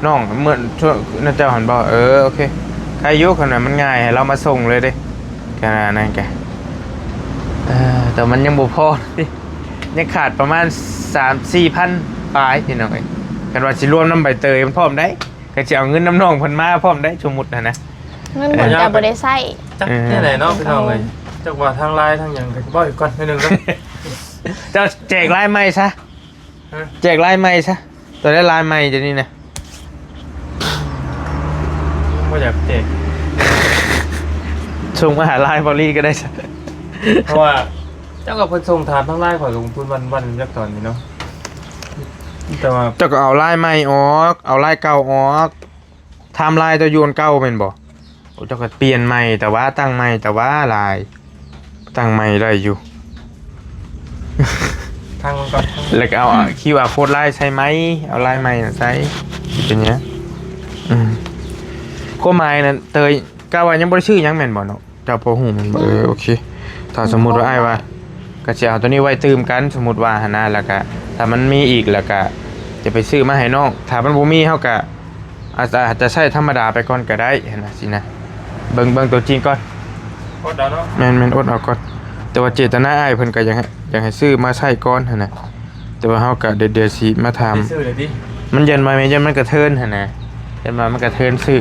น้องเมื่อช่วงนั่นเจ้าหันบอก เออ โอเค ใครอยุคขนาดมันง่ายให้เรามาส่งเลยเด้ ขนาดนั้นแก เออ แต่มันยังบ่พอ ยังขาดประมาณสามสี่พันปลายพี่น้องเอ้ย กันว่าสิรวมน้ำใบเตยมันพร้อมได้ ก็สิเอาเงินน้ำน้องเพิ่นมาพร้อมได้ สมมุตินะนะ เงินเพิ่นก็บ่ได้ใช้ จักแค่ไหนเนาะพี่น้องเอ้ย จักว่าทางไลน์ทางหยังก็สิบอกอีกก่อนนิดนึงเนาะ เจ้าแจกไลน์ใหม่ซะ ฮะ แจกไลน์ใหม่ซะ ตัวได้ไลน์ใหม่เดี๋ยวนี้นะ บ่อยากแจก ส่งมาหาไลน์บอลลี่ก็ได้ซะ เพราะว่าเจ้ากับเพิ่นส่งถามทางไลน์ข่อยกับเพิ่นวันวันจักตอนนี้เนาะ แต่ว่า เจ้าก็เอาไลน์ใหม่ออก เอาไลน์เก่าออก ไทม์ไลน์เจ้าอยู่อันเก่าแม่นบ่ โอ้ เจ้าก็เปลี่ยนใหม่ แต่ว่าตั้งใหม่ แต่ว่าไลน์ ตั้งใหม่ได้อยู่ ทางมันก่อน แล้วก็เอา คิวอาร์ โค้ดไลน์ใส่ไหม เอาไลน์ใหม่น่ะใส่ เป็นเนี้ย อืม ความหมายนั้นเตย กะว่ายังบ่ได้ซื้อหยังแม่นบ่เนาะ เจ้าพอฮู้แม่นบ่ เออ โอเค ถ้าสมมุติว่าอ้ายว่า ก็สิเอาตัวนี้ไว้ตื่มกัน สมมุติว่าหั้นนะ แล้วก็ถ้ามันมีอีก แล้วก็จะไปซื้อมาให้น้อง ถ้ามันบ่มี เฮาก็อาจจะ อาจจะใช้ธรรมดาไปก่อนก็ได้หั้นนะ สินะ เบิ่ง เบิ่งตัวจริงก่อน อดเอาเนาะ แม่น แม่น อดเอาก่อน แต่ว่าเจตนาอ้ายเพิ่นก็อยากให้ อยากให้ซื้อมาใช้ก่อนหั้นนะ แต่ว่าเฮาก็เดี๋ยว เดี๋ยวสิมาถาม สิซื้อเลยติ มันยันมา มันยันมันกระเทินหั้นนะ ยันมามันกระเทินซื้อ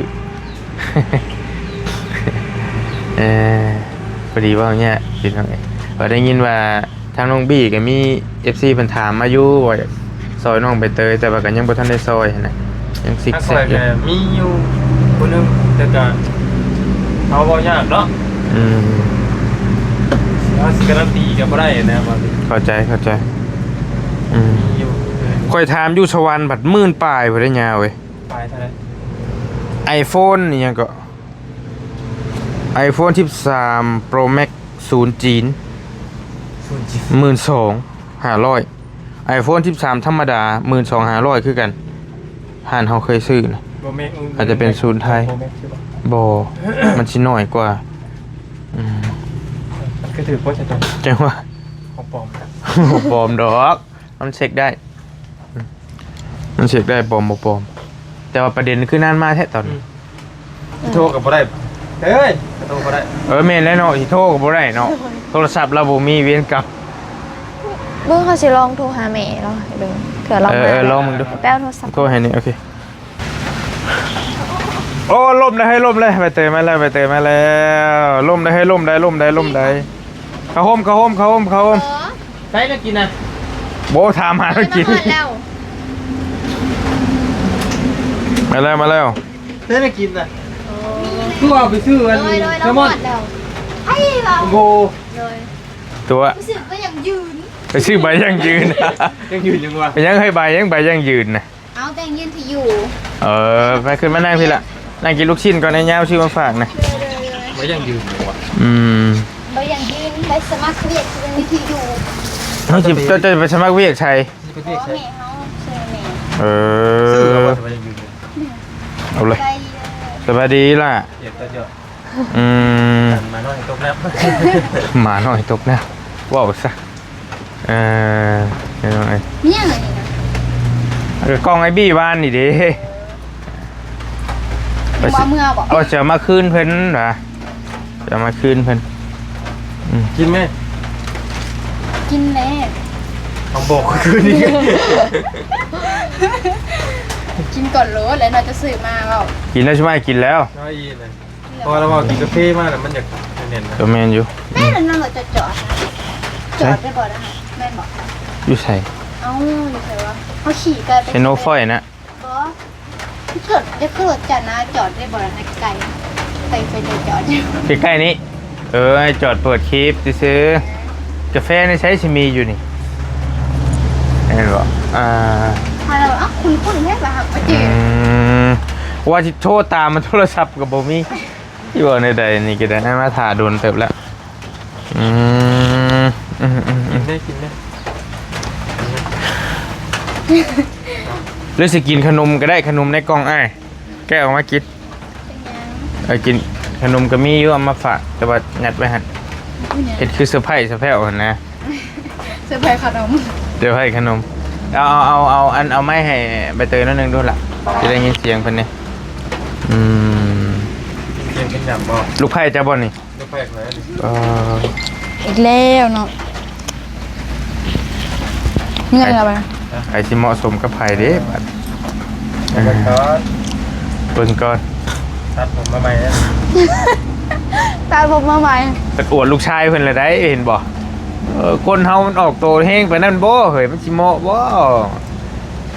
เออ พอดีว่าเนี่ยพี่น้องเอ้ย ว่าได้ยินว่าทางน้องบี้ก็มีเอฟซีเพิ่นถามมาอยู่ว่าอยากซอยน้องใบเตย แต่ว่าก็ยังบ่ทันได้ซอยหั้นนะ ยังซิกแซกอยู่ ทางข้อยก็มีอยู่คนหนึ่ง แต่ก็เอาบ่ยากเนาะ อืม สิว่าสิการันตีก็บ่ได้นะ ว่าสิ เข้าใจ เข้าใจ อืม มีอยู่ เออ ข้อยถามอยู่สวรรค์บัดหมื่นปลายบ่ได้ยาวเว้ย ปลายเท่าไหร่ ไอโฟนนี่ยังก็ ไอโฟนสิบสาม โปรแม็กซ์ ศูนย์จีน ศูนย์จีน หมื่นสองห้าร้อย ไอโฟนสิบสาม ธรรมดา หมื่นสองห้าร้อย คือกัน ร้านเฮาเคยซื้อนะ โปรแม็กซ์ อาจจะเป็นศูนย์ไทย โปรแม็กซ์ใช่ปะ บ่ มันสิน้อยกว่า อืม มันก็ถือว่าใช่ตัว จังว่า ของปลอมนะ บ่ปลอมดอก มันเช็คได้ มันเช็คได้ปลอมบ่ปลอม แต่ว่าประเด็นคือนานมาแท้ตอนนี้ อืม โทรก็บ่ได้ เอ้ย โทรบ่ได้ เออ แม่นแล้วเนาะ สิโทรก็บ่ได้เนาะ โทรศัพท์เราบ่มีเวรกรรม เบิ่ง เขาสิลองโทรหาแม่ลองให้เบิ่ง เผื่อลอง เออ เออ หา ลองมึงดู แป๊บโทรศัพท์ โทรให้นี่ โอเค โอ้ ล่มเลย ให้ล่มเลย ใบเตยมาแล้ว ใบเตยมาแล้ว ล่มเลย ให้ล่มได้ ล่มได้ ล่มได้ เข้าโฮม เข้าโฮม เข้าโฮม เข้าโฮม เออ ใส่แล้วกินนะ โบถามหาแล้วกิน มาแล้ว มาแล้ว มาแล้ว ใส่แล้วกินนะ คือว่าไปซื้ออัน โดย โดย แซลมอน แล้วไอ้เรา โบ โดย ตัว รู้สึกว่ายังยืน ไปซื้อใบยั่งยืน ยังยืนยังวะ ไปยังให้ใบยังใบยั่งยืนนะ เอาแต่ยังยืนที่อยู่ เออ ไปขึ้นมานั่งพี่ละ นั่งกินลูกชิ้นก่อน ไอ้ย่าซื้อมาฝากนะ ใบยั่งยืนวะ อืม ใบยังยืน ใบสมัครเวียก จะมีที่อยู่ เขาจะ เจ้าจะไปสมัครเวียกใช่ นี่เป็น เพ เวียก ราะว่า ใช่ แม่เขาซื้อแม่ เออ ซื้อเอาไว้ใบยั่งยืน เอาเลย ใบ สบายดีล่ะ เดี๋ยวก็จะ อืม หมาน้อยตกน้ำ หมาน้อยตกน้ำ ว้าวซะ เออ เดี๋ยวหน่อย เนี่ยอะไรนี่นะ เออ กล้องไอ้บี้บ้านนี่เด้ บ่เมื่อบ่ ก็จะมาคืนเพิ่นหรอ จะมาคืนเพิ่น อืม กินไหม กินแน่ เอาบอกคืนนี้ กินก่อนโลด แล้วน่าจะซื้อมาเปล่า กินแล้วใช่ไหม กินแล้ว น้อยอีเลย พอเราบอกกินกาแฟมาแล้วมันอยากเน้นนะ ก็แม่นอยู่ แม่นนั่นเราจะจอดนะ ใช่ จอดได้บ่ได้นะ แม่นบ่ อยู่ใส่ เอ้า อยู่ใส่วะ เขาขี่ไกลไป เซโนฟอยนะ บ่ จอดได้คือรถจักรนะ จอดได้บ่นะ ไกล ไป ไป ไปจอด ใกล้ๆนี้ เออ ให้จอดเปิดคลิปซื้อๆ กาแฟในใช้สิมีอยู่นี่ เห็นบ่ อ่า ฮัลโหล อ้าว คุณคุณแค่ปะคะ โอเค อืม ว่าสิโทรตามมันโทรศัพท์ก็บ่มี อยู่ในใดนี่ก็ได้ มาถ่าโดนเติบแล้ว อืม อืม อืม อื กิน ม ได้ กินได้ หรือสิกินขนมก็ได้ ขนมในกล่องอ้าย แกะออกมากิน เป็นยัง เออ กินขนมก็มีอยู่ เอามาฝาก แต่ว่างัดไว้หั่น เป็นยัง เฮ็ดคือเซอร์ไพรส์เซอร์ไพรส์หั่นนะ เซอร์ไพรส์ขนม เซอร์ไพรส์ขนม เอา เอา เอา เอา อัน เอาไม้ให้ใบเตยหน่อยหนึ่งดูล่ะ สิได้ยินเสียงเพิ่นนี่ อืม เสียงเป็นหยังบ่ ลูกไผ่เจ้าบ่นี่ ลูกไผ่ไผนี่ เอ่อ อีกแล้วเนาะ เงินอะไร ไผสิเหมาะสมกับไผเด้บัด เบิ่งก่อน เบิ่งก่อน ตัดผมมาใหม่นะ ตัดผมมาใหม่ ตัดอวดลูกชายเพิ่นละได้ เห็นบ่ เออ คนเฮามันออกโตแฮงไปานนั้นบ่ เฮ้ย มันสิเหมาะบ่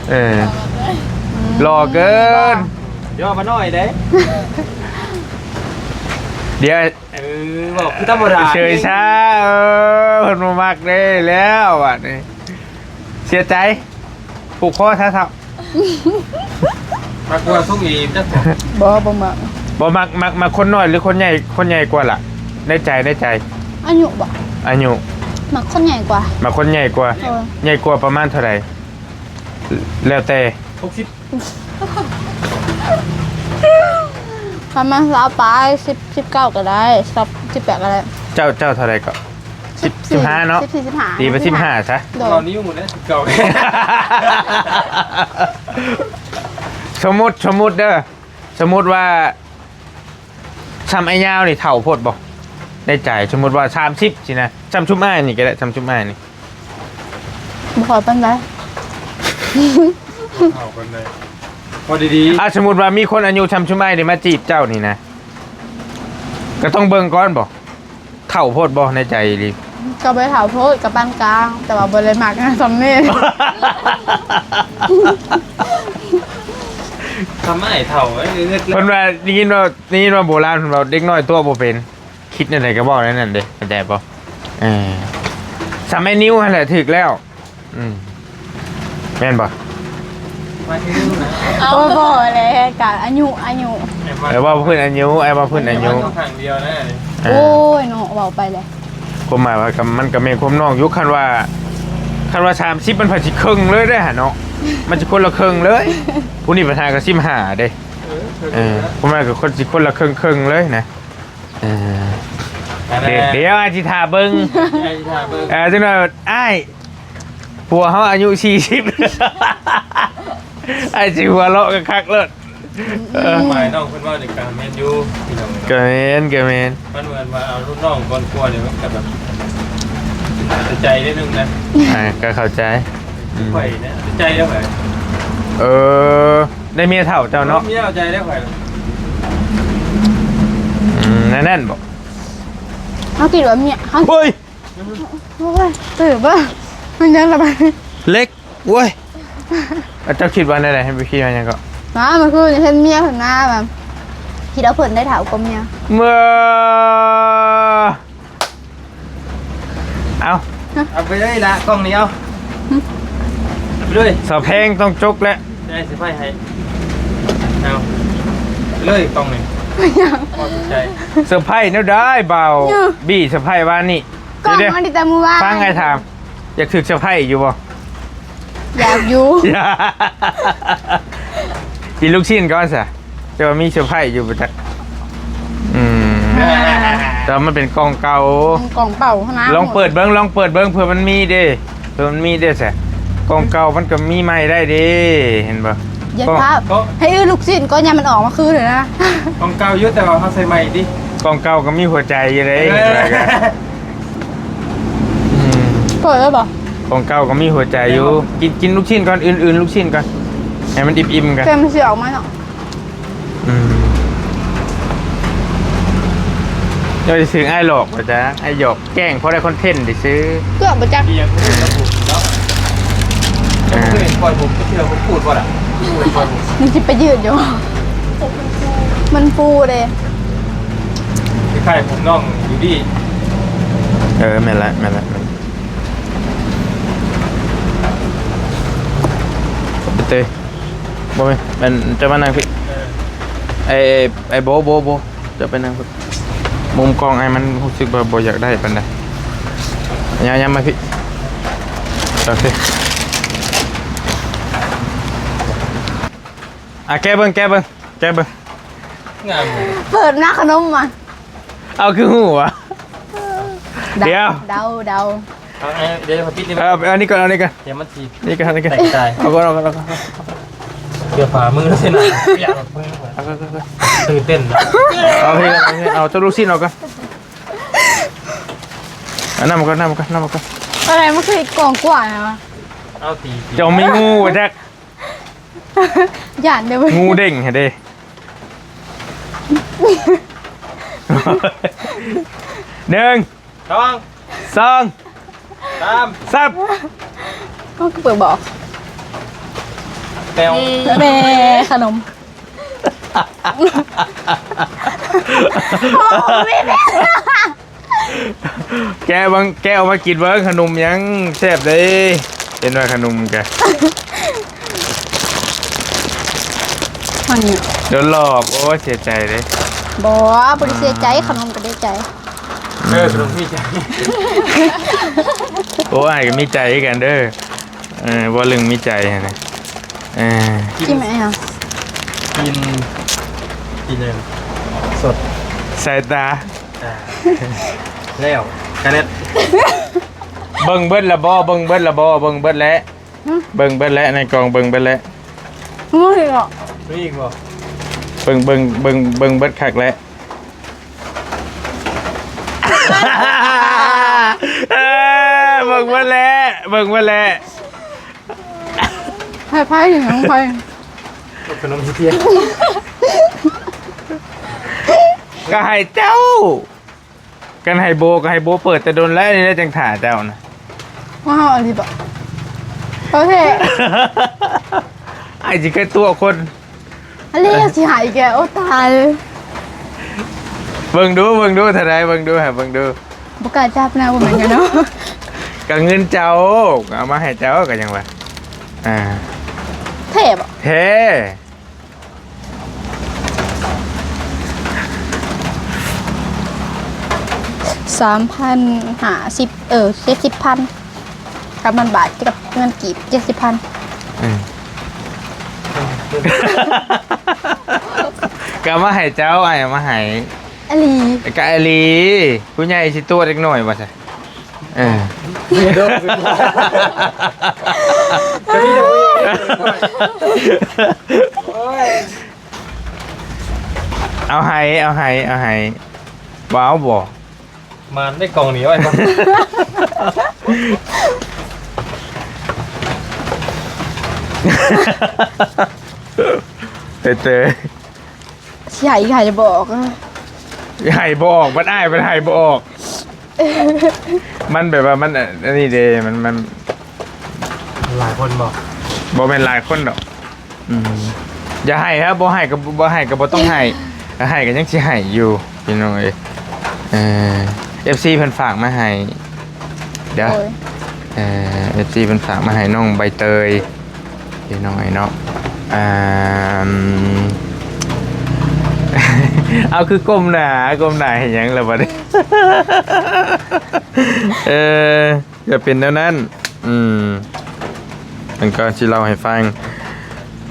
เออ หล่อเกิน ย่อมาหน่อยเด้ เดี๋ยว เออ บอกคือธรรมดา เฉยช้า เออ เพิ่นบ่มักเด้แล้วบัดนี้ เสียใจ ผูกคอซะเฒ่า มักว่าซุกอีกจักบ่ บ่ บ่มัก บ่มัก มัก มักคนน้อยหรือคนใหญ่ คนใหญ่กว่าล่ะ ในใจ ในใจ อายุบ่ อายุ มักคนใหญ่กว่า มักคนใหญ่กว่า เออ ใหญ่กว่าประมาณเท่าใด แล้วแต่ หกสิบ ประมาณสาวปลาย สิบ สิบเก้าก็ได้ สิบ สิบแปดก็ได้ เจ้า เจ้าเท่าใดก็ สิบ สิบห้าเนาะ สิบสี่ สิบห้า ตีไปสิบห้าซะ โดย เรานี่อยู่หมดแล้ว สิบเก้า สมมุติ สมมุติเด้อ สมมุติว่า ส่ำอ้ายยาวนี่เฒ่าโพดบ่ ในใจ สมมุติว่าสามสิบสินะ ส่ำชุมอ้ายนี่ก็ได้ ส่ำชุมอ้ายนี่ บ่ค่อยปานใด เฒ่าปานใด พอดีๆ อ่ะ สมมุติว่ามีคนอายุส่ำชุมอ้ายนี่มาจีบเจ้านี่นะ ก็ต้องเบิ่งก่อนบ่ เฒ่าโพดบ่ในใจอีหลี ก็บ่ได้เฒ่าโพด ก็ปานกลาง แต่ว่าบ่ได้มักส่ำนี้ ส่ำอ้ายเฒ่า เอ้ย เพิ่นว่า ได้ยินว่า ได้ยินว่าโบราณเพิ่นว่าเด็กน้อยตั๋วบ่เป็น คิดแนวใดก็เว้าแนวนั้นเด้ เข้าใจบ่ เออ ส่ำไอ้นิวหั่นแหละถูกแล้ว อืม แม่นบ่ มาถึงนะ โอ้ย บ่แหละ กะอายุ อายุ เออ เว้าพื้นอายุ ไอ้เว้าพื้นอายุ ต้องข้างเดียวนะ เออ โอ้ยเนาะ เว้าไปเลย ความหมายว่าก็ มันก็แม่นความน้องอยู่ คันว่า คันว่าสามสิบมันผัดสิครึ่งเลยเด้อหั่นเนาะ มันสิคนละครึ่งเลย ผู้นี้ปัญหาก็สิบห้าเด้ เออ เออ ความหมายก็คนสิคนละครึ่งๆเลยนะ เออ อันนั้น เดี๋ยว เดี๋ยวอ้ายสิถ่าเบิ่ง อ้ายสิถ่าเบิ่ง เออ จังหน่อย อ้าย ผัวเฮาอายุสี่สิบ อ้ายสิหัวเราะคักๆโลด เออ หมายน้องเพิ่นเว้านี่ก็แม่นอยู่ พี่น้อง ก็แม่น ก็แม่น มันเหมือนว่าเอารุ่นน้องก่อนกลัวเนี่ย มันก็แบบ ใจนิดนึงนะ อ่า ก็เข้าใจ อืม ข่อยเนี่ย ใจเด้อข่อย เออ ได้เมียเฒ่าเจ้าเนาะ เมียเอาใจเด้อข่อย อืม นั่น นั่นบ่ เฮาคิดว่าเมีย เฮา เฮ้ย โอ้ย ตื่นบ่ มันยังละบาด เล็ก โอ้ย อ่ะ เจ้าคิดว่าแนวใด ให้ไปคิดว่าหยังก็ มา เมื่อคืนนี่เห็นเมียเพิ่นมาแบบ คิดเอาเพิ่นได้เฒ่ากว่าเมีย เมื่อ เอา เอาไปเลยละ กล่องนี้เอา หึ เอาไปเลย สาวแพงต้องจกแล้ว ได้เซอร์ไพรส์ให้ เอา ไปเลยกล่องนี้ บ่ยัง ขอบใจ เซอร์ไพรส์แนวใดบ่าว เนี่ย บี้เซอร์ไพรส์วานนี้ กล่อง เดี๋ยวๆ มันติดแต่มื้อวาน ฟังไอ้ถาม อยากถืกเซอร์ไพรส์อยู่บ่ อยากอยู่ กินลูกชิ้นก่อนซะ แต่ว่ามีเซอร์ไพรส์อยู่บ่จัก อืม แต่ว่ามันเป็นกล่องเก่า กล่องเปล่าเท่านั้น ลองเปิดเบิ่ง ลองเปิดเบิ่ง เผื่อมันมีเด้ เผื่อมันมีเด้ซะ กล่องเก่ามันก็มีใหม่ได้เด้ เห็นบ่ อย่า ก็ พา ก็ ให้อื้อลูกชิ้นก็ยังมันออกมาคืนเลยนะ กล่องเก่าอยู่ แต่ว่าเขาใส่ใหม่ดิ กล่องเก่าก็มีหัวใจอยู่เด้ เออ เห็นบ่ก็ อืม เปิดแล้วบ่ ของเก่าก็มีหัวใจอยู่ กิน กินลูกชิ้นก่อน อื่นๆ ลูกชิ้นก่อน ให้มันอิ่มๆ กัน แต่มันสิออกมาเนาะ อืม เดี๋ยวสิถึงอ้ายหลอกว่าจ้ะ อ้ายหยอกแกล้ง เพราะได้คอนเทนต์ได้ซื้อ เกือบบ่จัก อีหยังคือระบุเนาะ อ่า เห็นปล่อยผมก็เชื่อผมพูดว่าล่ะ มันสิไปยืดอยู่ มันฟูเด้ คล้ายๆผมน้องอยู่ดี เออ แม่นละ แม่นละ แม่นละ เต้ บ่แม่น แม่น จะมานั่งพี่ เออ ไอ้ ไอ้โบ โบ โบ จะไปนั่งพี่ มุมกล้องไอ้มันรู้สึกว่าบ่อยากได้ปานใด ย้าย ย้ายมาพี่ โอเค อ่ะ แกะเบิ่ง แกะเบิ่ง แกะเบิ่ง งามเลย เปิดหน้าขนมมา เอาคือหูวะ เดา เดี๋ยว เดา เดา เอา เอา เดี๋ยวขอปิดนี่ เอา เอาอันนี้ก่อน เอาอันนี้ก่อน เดี๋ยวมันสิ นี่ก่อน นี่ก่อน แตกใจ เอาก่อน เอาก่อน เอาก่อน เกือบฝ่ามือแล้วสินะ เอาๆๆๆ ตื่นเต้นนะ เอาเพลงก่อน เอาเพลง เอาเจ้าลูกชิ้นออกก่อน เอาน้ำก่อน น้ำก่อน น้ำก่อน อะไรมันคือกล่องกว่านะวะ เอาตี เจ้ามีงูบ่จัก ย่านเด้อเว้ย งูเด้งหั่นเด้ หนึ่ง สอง สอง สาม สาม ก็เปิดบอก แปว แม่ขนม โอ้ไม่แม่ แกะเบิ่ง แกะออกมากินเบิ่ง ขนมหยังแซ่บเด้ เห็นว่าขนมกะ มันเนี่ย โดนหลอก โอ้ย เสียใจเด้ บ่ บ่ได้เสียใจ ขนมก็ได้ใจ เออ ขนมมีใจ โอ้ย อ้ายก็มีใจคือกันเด้อ เออ บ่เรื่องมีใจหั่นนะ เออ กินไหมอ่ะ กิน กินเลย สด สายตา อ่า แล้ว กะเน็ต เบิ่งเบิดละบ่ เบิ่งเบิดละบ่ เบิ่งเบิดแล้ว หึ เบิ่งเบิดแล้ว ในกล่องเบิ่งเบิดแล้ว บ่มีหรอก มีอีกบ่ เบิ่ง เบิ่ง เบิ่ง เบิ่งเบิดคักแล้ว เออ เบิ่งเบิดแล้ว เบิ่งเบิดแล้ว ให้ไพ่ถึงน้องไพ่ ขนมขี้เทียน ก็ให้เจ้า กันให้โบ ก็ให้โบเปิดแต่โดนแล้ว นี่ได้จังถ่าเจ้านะ ว้าว อันนี้บ่ โอเค ไอ้จิเกตัวคน อันนี้สิหายแก โอ้ตาย เบิ่งดู เบิ่งดู เท่าใด เบิ่งดู หาเบิ่งดู บ่กล้าจับนะ บ่แม่นกันเนาะ ก็เงินเจ้า เอามาให้เจ้า ก็ยังว่า อ่า แท้บ่ แท้ สามพันห้าสิบ เออ เจ็ดสิบพัน กับมันบาท กับเงินกีบ เจ็ดสิบพัน อืม ก็เอามาให้เจ้า อ้ายเอามาให้ อหลี ก็อหลี ผู้ใหญ่สิตัวเด็กน้อยว่าซะ เออ เอาให้ เอาให้ เอาให้ ว้าวบ่ มานได้กล่องนี้ไว้ก่อน เตยเตย สิให้อีกให้จะบอกอะ ให้บ่ออก มันอ้ายมันให้บ่ออก มันแบบว่ามัน อันนี้เด้ มัน มัน หลายคนบอก บ่แม่นหลายคนดอก อืม อย่าให้ครับ บ่ให้ก็ บ่ให้ก็บ่ต้องให้ ให้ก็ยังสิให้อยู่ พี่น้องเอ้ย เออ เอฟซี เพิ่นฝากมาให้ เดี๋ยว โอ้ย เออ เอฟซี เพิ่นฝากมาให้น้องใบเตย พี่น้องไอ้เนาะ อ่า อืม เอาคือก้มหน้า ก้มหน้าเฮ็ดหยังล่ะบัดนี้ เออ อย่าเป็นแนวนั้น อืม มันก็สิเล่าให้ฟัง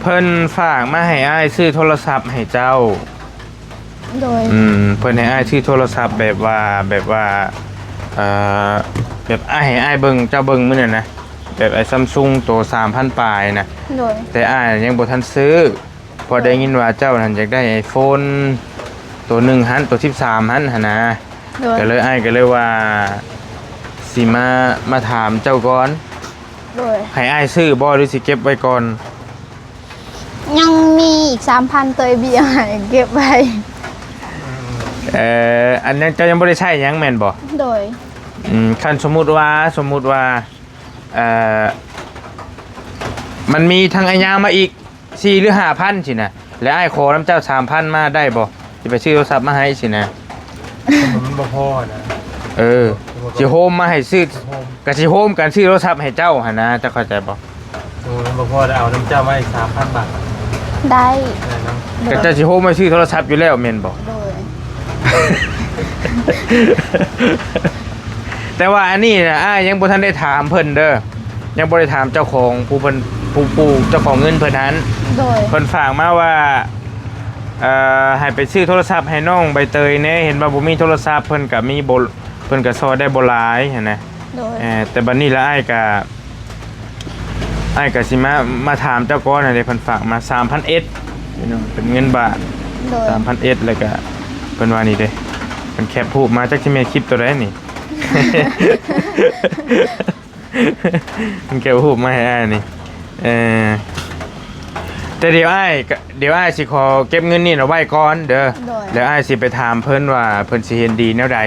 เพิ่นฝากมาให้อ้ายซื้อโทรศัพท์ให้เจ้า โดย อืม เพิ่นให้อ้ายซื้อโทรศัพท์แบบว่า แบบว่า เอ่อ แบบอ้ายให้อ้ายเบิ่ง เจ้าเบิ่งมื้อนั้นนะ แบบไอ้ Samsung ตัวสามพันปลายนะ โดย แต่อ้ายยังบ่ทันซื้อ เพราะได้ยินว่าเจ้านั่นอยากได้ iPhone ตัวหนึ่งหั้น ตัวสิบสามหั้นหั้นนะ โดย ก็เลยอ้ายก็เลยว่า สิมา มาถามเจ้าก่อน โดย ให้อ้ายซื้อบ่หรือสิเก็บไว้ก่อน ยังมีอีกสามพันตัวเบียร์ให้เก็บไว้ เอ่อ อันนั้นเจ้ายังบ่ได้ใช้หยังแม่นบ่ โดย อืม คันสมมุติว่า สมมุติว่า เอ่อ มันมีทางอาญามาอีก สี่หรือห้าพันสินะ แล้วอ้ายขอนำเจ้าสามพันมาได้บ่ สิไปซื้อโทรศัพท์มาให้สินะ มันบ่พอนะ เออ สิโฮมมาให้ซื้อ โฮม ก็สิโฮมกันซื้อโทรศัพท์ให้เจ้าหั่นนะ เจ้าเข้าใจบ่ โอ้ย มันบ่พอได้เอานำเจ้ามาอีกสามพันบาท ได้ ได้เนาะ ก็เจ้าสิโฮมมาซื้อโทรศัพท์อยู่แล้วแม่นบ่ โดย แต่ว่าอันนี้นะ อ้ายยังบ่ทันได้ถามเพิ่นเด้อ ยังบ่ได้ถามเจ้าของผู้เพิ่น ผู้ ผู้เจ้าของเงินเพิ่นหั้น โดย เพิ่นฝากมาว่า เอ่อ ให้ไปซื้อโทรศัพท์ให้น้องใบเตยแหน่ เห็นว่าบ่มีโทรศัพท์ เพิ่นก็มีบ่ เพิ่นก็ซอยได้บ่หลายหั้นนะ โดย เอ่อ แต่บัดนี้ละอ้ายก็ อ้ายก็สิมา มาถามเจ้าก่อนนั่นเด้ เพิ่นฝากมาสามพันเอ็ด พี่น้อง เป็นเงินบาท โดย สามพันเอ็ด แล้วก็เพิ่นว่านี่เด้ เพิ่นแคปรูปมา จักสิแม่นคลิปตัวใดนี่ เพิ่นแคปรูปมาให้อ้ายนี่ เออ แต่เดี๋ยวอ้ายก็ เดี๋ยวอ้ายสิขอเก็บเงินนี่เอาไว้ก่อนเด้อ โดย แล้วอ้ายสิไปถามเพิ่นว่าเพิ่นสิเห็นดีแนวใด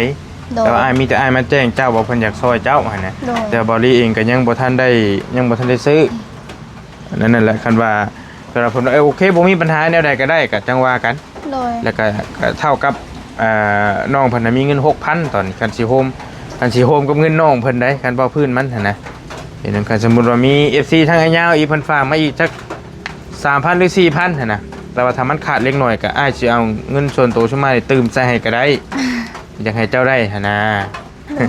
โดย แต่ว่าอ้ายมีแต่อ้ายมาแจ้งเจ้าว่าเพิ่นอยากซอยเจ้าหั่นนะ โดย แต่บ่าวลีเองก็ยังบ่ทันได้ ยังบ่ทันได้ซื้อ อันนั้นนั่นแหละ คันว่า สำหรับเพิ่นว่า เออ โอเค บ่มีปัญหา แนวใดก็ได้ ก็จั่งว่ากัน โดย แล้วก็ ก็เท่ากับ เอ่อ น้องเพิ่นน่ะมีเงินหกพัน ตอนนี้ คันสิโฮม คันสิโฮมกับเงินน้องเพิ่นได้ คันเว้าพื้นมันหั่นนะ เห็นคันสมมุติว่ามี เอฟซี ทางอ้ายยาวอีก เพิ่นฝากมาอีกจัก สามพัน หรือ สี่พัน หั่นนะ แต่ว่าถ้ามันขาดเล็กน้อยก็อ้ายสิเอาเงินส่วนตัวซุมมานี่ตื่มใส่ให้ก็ได้ อยากให้เจ้าได้หั่นนะ โดย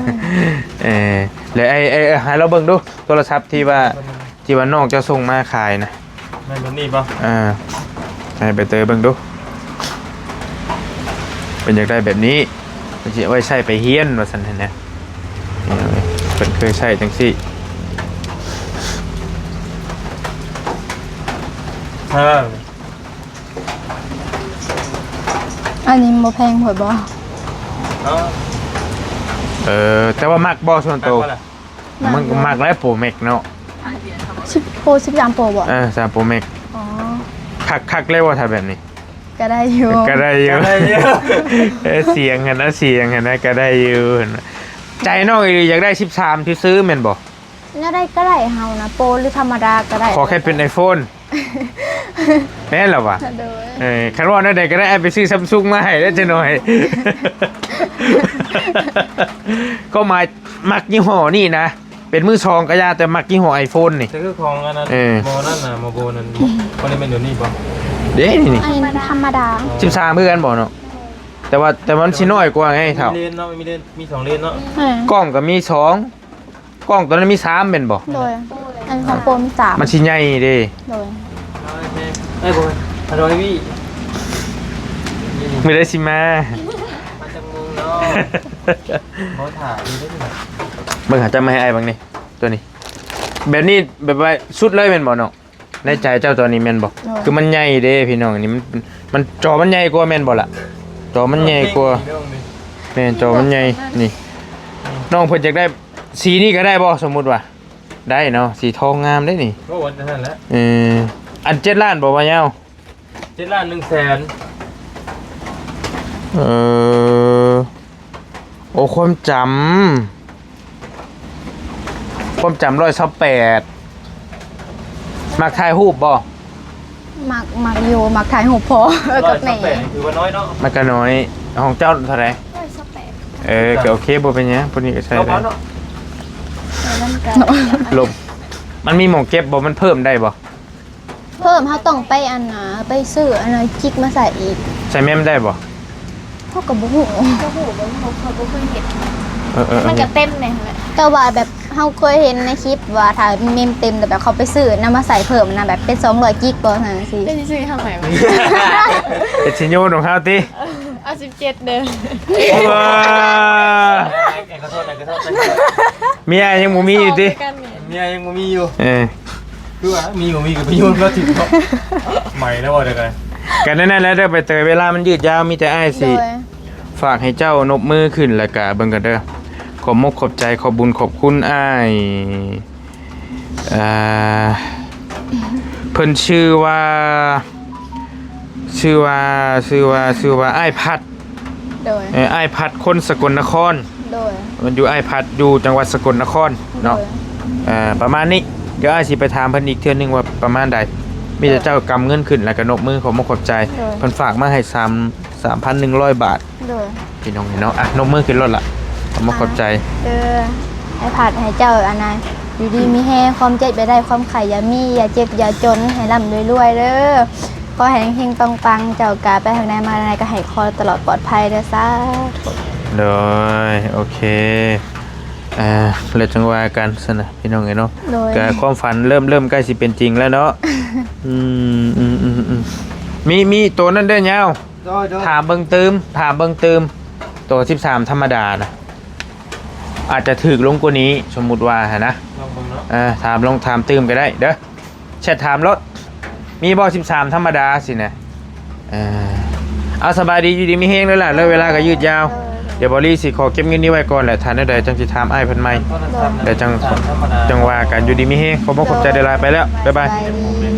เออ แล้วไอ้ ไอ้ ไอ้ ให้เราเบิ่งดู โทรศัพท์ที่ว่า ที่ว่าน้องเจ้าส่งมาขายนะ แม่นแบบนี้บ่ อ่า ให้ใบเตยเบิ่งดู เพิ่นอยากได้แบบนี้ เพิ่นสิเอาไว้ใช้ไปเฮียนว่าซั่นหั่นนะ นี่เอาไว้ เพิ่นเคยใช้จังซี่ เออ อันนี้บ่แพงโพดบ่ เออ เออ แต่ว่ามักบ่ส่วนตัว มักบ่ล่ะ มันก็มักหลาย Pro Max เนาะ สิบ Pro สิบสาม Pro บ่ เออ สาม Pro Max อ๋อ คัก คักเลยว่าถ้าแบบนี้ ก็ได้อยู่ ก็ได้อยู่ ก็ได้อยู่ เออ เสียงหั่นนะ เสียงหั่นนะ ก็ได้อยู่หั่นนะ ใจน้องอีหลีอยากได้ สิบสาม ซื่อๆ แม่นบ่ แนวใดก็ได้เฮานะ Pro หรือธรรมดาก็ได้ ขอแค่เป็น iPhone แม่นเหรอวะ โดย เออ คันว่าแนวใดก็ได้ อ้ายไปซื้อ Samsung มาให้แล้วจะหน่อย ก็หมาย มักยี่ห้อนี่นะ เป็นมือสองก็ยา แต่มักยี่ห้อ iPhone นี่ แต่คือของอันนั้น เออ หมอนั่นน่ะ หมอโบนั่น บ่ได้แม่นเดี๋ยวนี้บ่ เด้นี่ อันนี้ธรรมดา สิบสามคือกันบ่เนาะ แต่ว่า แต่มันสิน้อยกว่าไงเฒ่า มีเลนส์เนาะ มีเลนส์ มีสองเลนส์เนาะ เออ กล้องก็มีสอง กล้องตัวนั้นมีสามแม่นบ่ โดย อันของโปรมีสาม มันสิใหญ่เด้ โดย เอาไว้แพง เอ้ย บ่แม่น อร่อยพี่ มื้อใดสิมา มาจากเมืองเนาะ เขาถ่ายอยู่ด้วยนี่ เบิ่งหาจับมาให้อ้ายเบิ่งนี่ ตัวนี้ แบบนี้ แบบว่าสุดเลยแม่นบ่น้อง ในใจเจ้าตัวนี้แม่นบ่ โอ้ย คือมันใหญ่เด้พี่น้อง นี่มัน มัน จอมันใหญ่กว่าแม่นบ่ล่ะ จอมันใหญ่กว่า แม่น จอมันใหญ่ นี่ น้องเพิ่นอยากได้สีนี้ก็ได้บ่ สมมุติว่า ได้เนาะ สีทองงามเด้นี่ ก็วันนั้นแหละ เออ อันเจ็ดล้านบ่ บ่าวยาว เจ็ดล้านหนึ่งแสน เออ โอ้ ความจำ ความจำ ร้อยยี่สิบแปด มักถ่ายรูปบ่ มัก มักอยู่ มักถ่ายรูปพอ เออ กับแม่ ร้อยยี่สิบแปด นี่ถือว่าน้อยเนาะ มันก็น้อย ของเจ้าเท่าไหร่ ร้อยยี่สิบแปด เออ ก็โอเค บ่เป็นหยัง พวกนี้ก็ใช้ได้ เอาเนาะ เออ มันก็ ลบ มันมีหม่องเก็บบ่ มันเพิ่มได้บ่ เพิ่ม เฮาต้องไปอันน่ะ ไปซื้ออันน่ะจิกมาใส่อีก ใส่เมมได้บ่ เฮาก็บ่ฮู้ บ่ฮู้ บ่ฮู้ เขาบ่เคยเฮ็ด เออ เออ เออ มันก็เต็มเลยหั่นแหละ แต่ว่าแบบเฮาเคยเห็นในคลิปว่าถ้าเมมเต็ม แต่แบบเขาไปซื้อนะมาใส่เพิ่มนะ แบบเป็นสองร้อยจิกบ่ซั่นสิ เดี๋ยวสิซื้อให้เฮาใหม่วะ เป็นสิโยนของเขาติ เอาสิบเจ็ดเด้อ ว้า ขอโทษนะ ขอโทษนะ เมียยังบ่มีอยู่ติ เมียยังบ่มีอยู่ เออ คือว่ามีบ่มีก็ไปโยนแล้วถิ่มเนาะ ใหม่แล้วบ่เด้อกัน กันนั่นแหละเด้อ ไปเตย เวลามันยืดยาว มีแต่อ้ายสิ โดย ฝากให้เจ้านบมือขึ้น แล้วก็เบิ่งกันเด้อ ขอบมกขอบใจ ขอบบุญขอบคุณอ้าย อ่า เพิ่นชื่อว่า ชื่อว่า ชื่อว่า ชื่อว่าอ้ายพัด โดย เอ่อ อ้ายพัดคนสกลนคร โดย มันอยู่ อ้ายพัดอยู่จังหวัดสกลนครเนาะ โดย เอ่อ ประมาณนี้ เดี๋ยวอ้ายสิไปถามเพิ่นอีกเทื่อนึงว่าประมาณใด มีแต่เจ้ากำเงินขึ้นแล้วก็นบมือขอบมกขอบใจ โดย เพิ่นฝากมาให้สาม สามพันหนึ่งร้อยบาท โดย พี่น้องเนาะ อ่ะ นบมือขึ้นรถละ ขอบมกขอบใจ เออ อ้ายพัดให้เจ้าอันนั้น อยู่ดีมีแฮง ความเจ็บอย่าได้ ความไข้อย่ามี อย่าเจ็บอย่าจน ให้ร่ำรวยๆเด้อ ขอให้เฮงๆปังๆ เจ้ากะไปทางใดมาทางใดก็ให้คอยตลอดปลอดภัยเด้อ สาธุ โดย โอเค อ่า แล้วจั่งว่ากันซั่นนะพี่น้องเอ้ยเนาะ โดย ก็ความฝันเริ่ม เริ่มใกล้สิเป็นจริงแล้วเนาะ อืม อืม อืม อืม มี มีตัวนั้นเด้อยาว โดย โดย ถามเบิ่งตื่ม ถามเบิ่งตื่ม ตัวสิบสามธรรมดานะ อาจจะถูกลงกว่านี้ สมมุติว่าหั้นนะ ลองเบิ่งเนาะ เออ ถามลอง ถามตื่มก็ได้เด้อ แชทถามรถ มีบ่สิบสามธรรมดาสินะ เออ เอาสบายดี อยู่ดีมีแฮงเด้อล่ะ แล้วเวลาก็ยืดยาว เดี๋ยวบอลลี่สิขอเก็บเงินนี้ไว้ก่อนแหละ ถ้าแนวใดจังสิถามอ้ายเพิ่นใหม่ เดี๋ยวจัง จังว่ากัน อยู่ดีมีแฮง ขอบคุณขอบใจเด้อล่ะ ไปแล้ว บ๊ายบาย สบายดี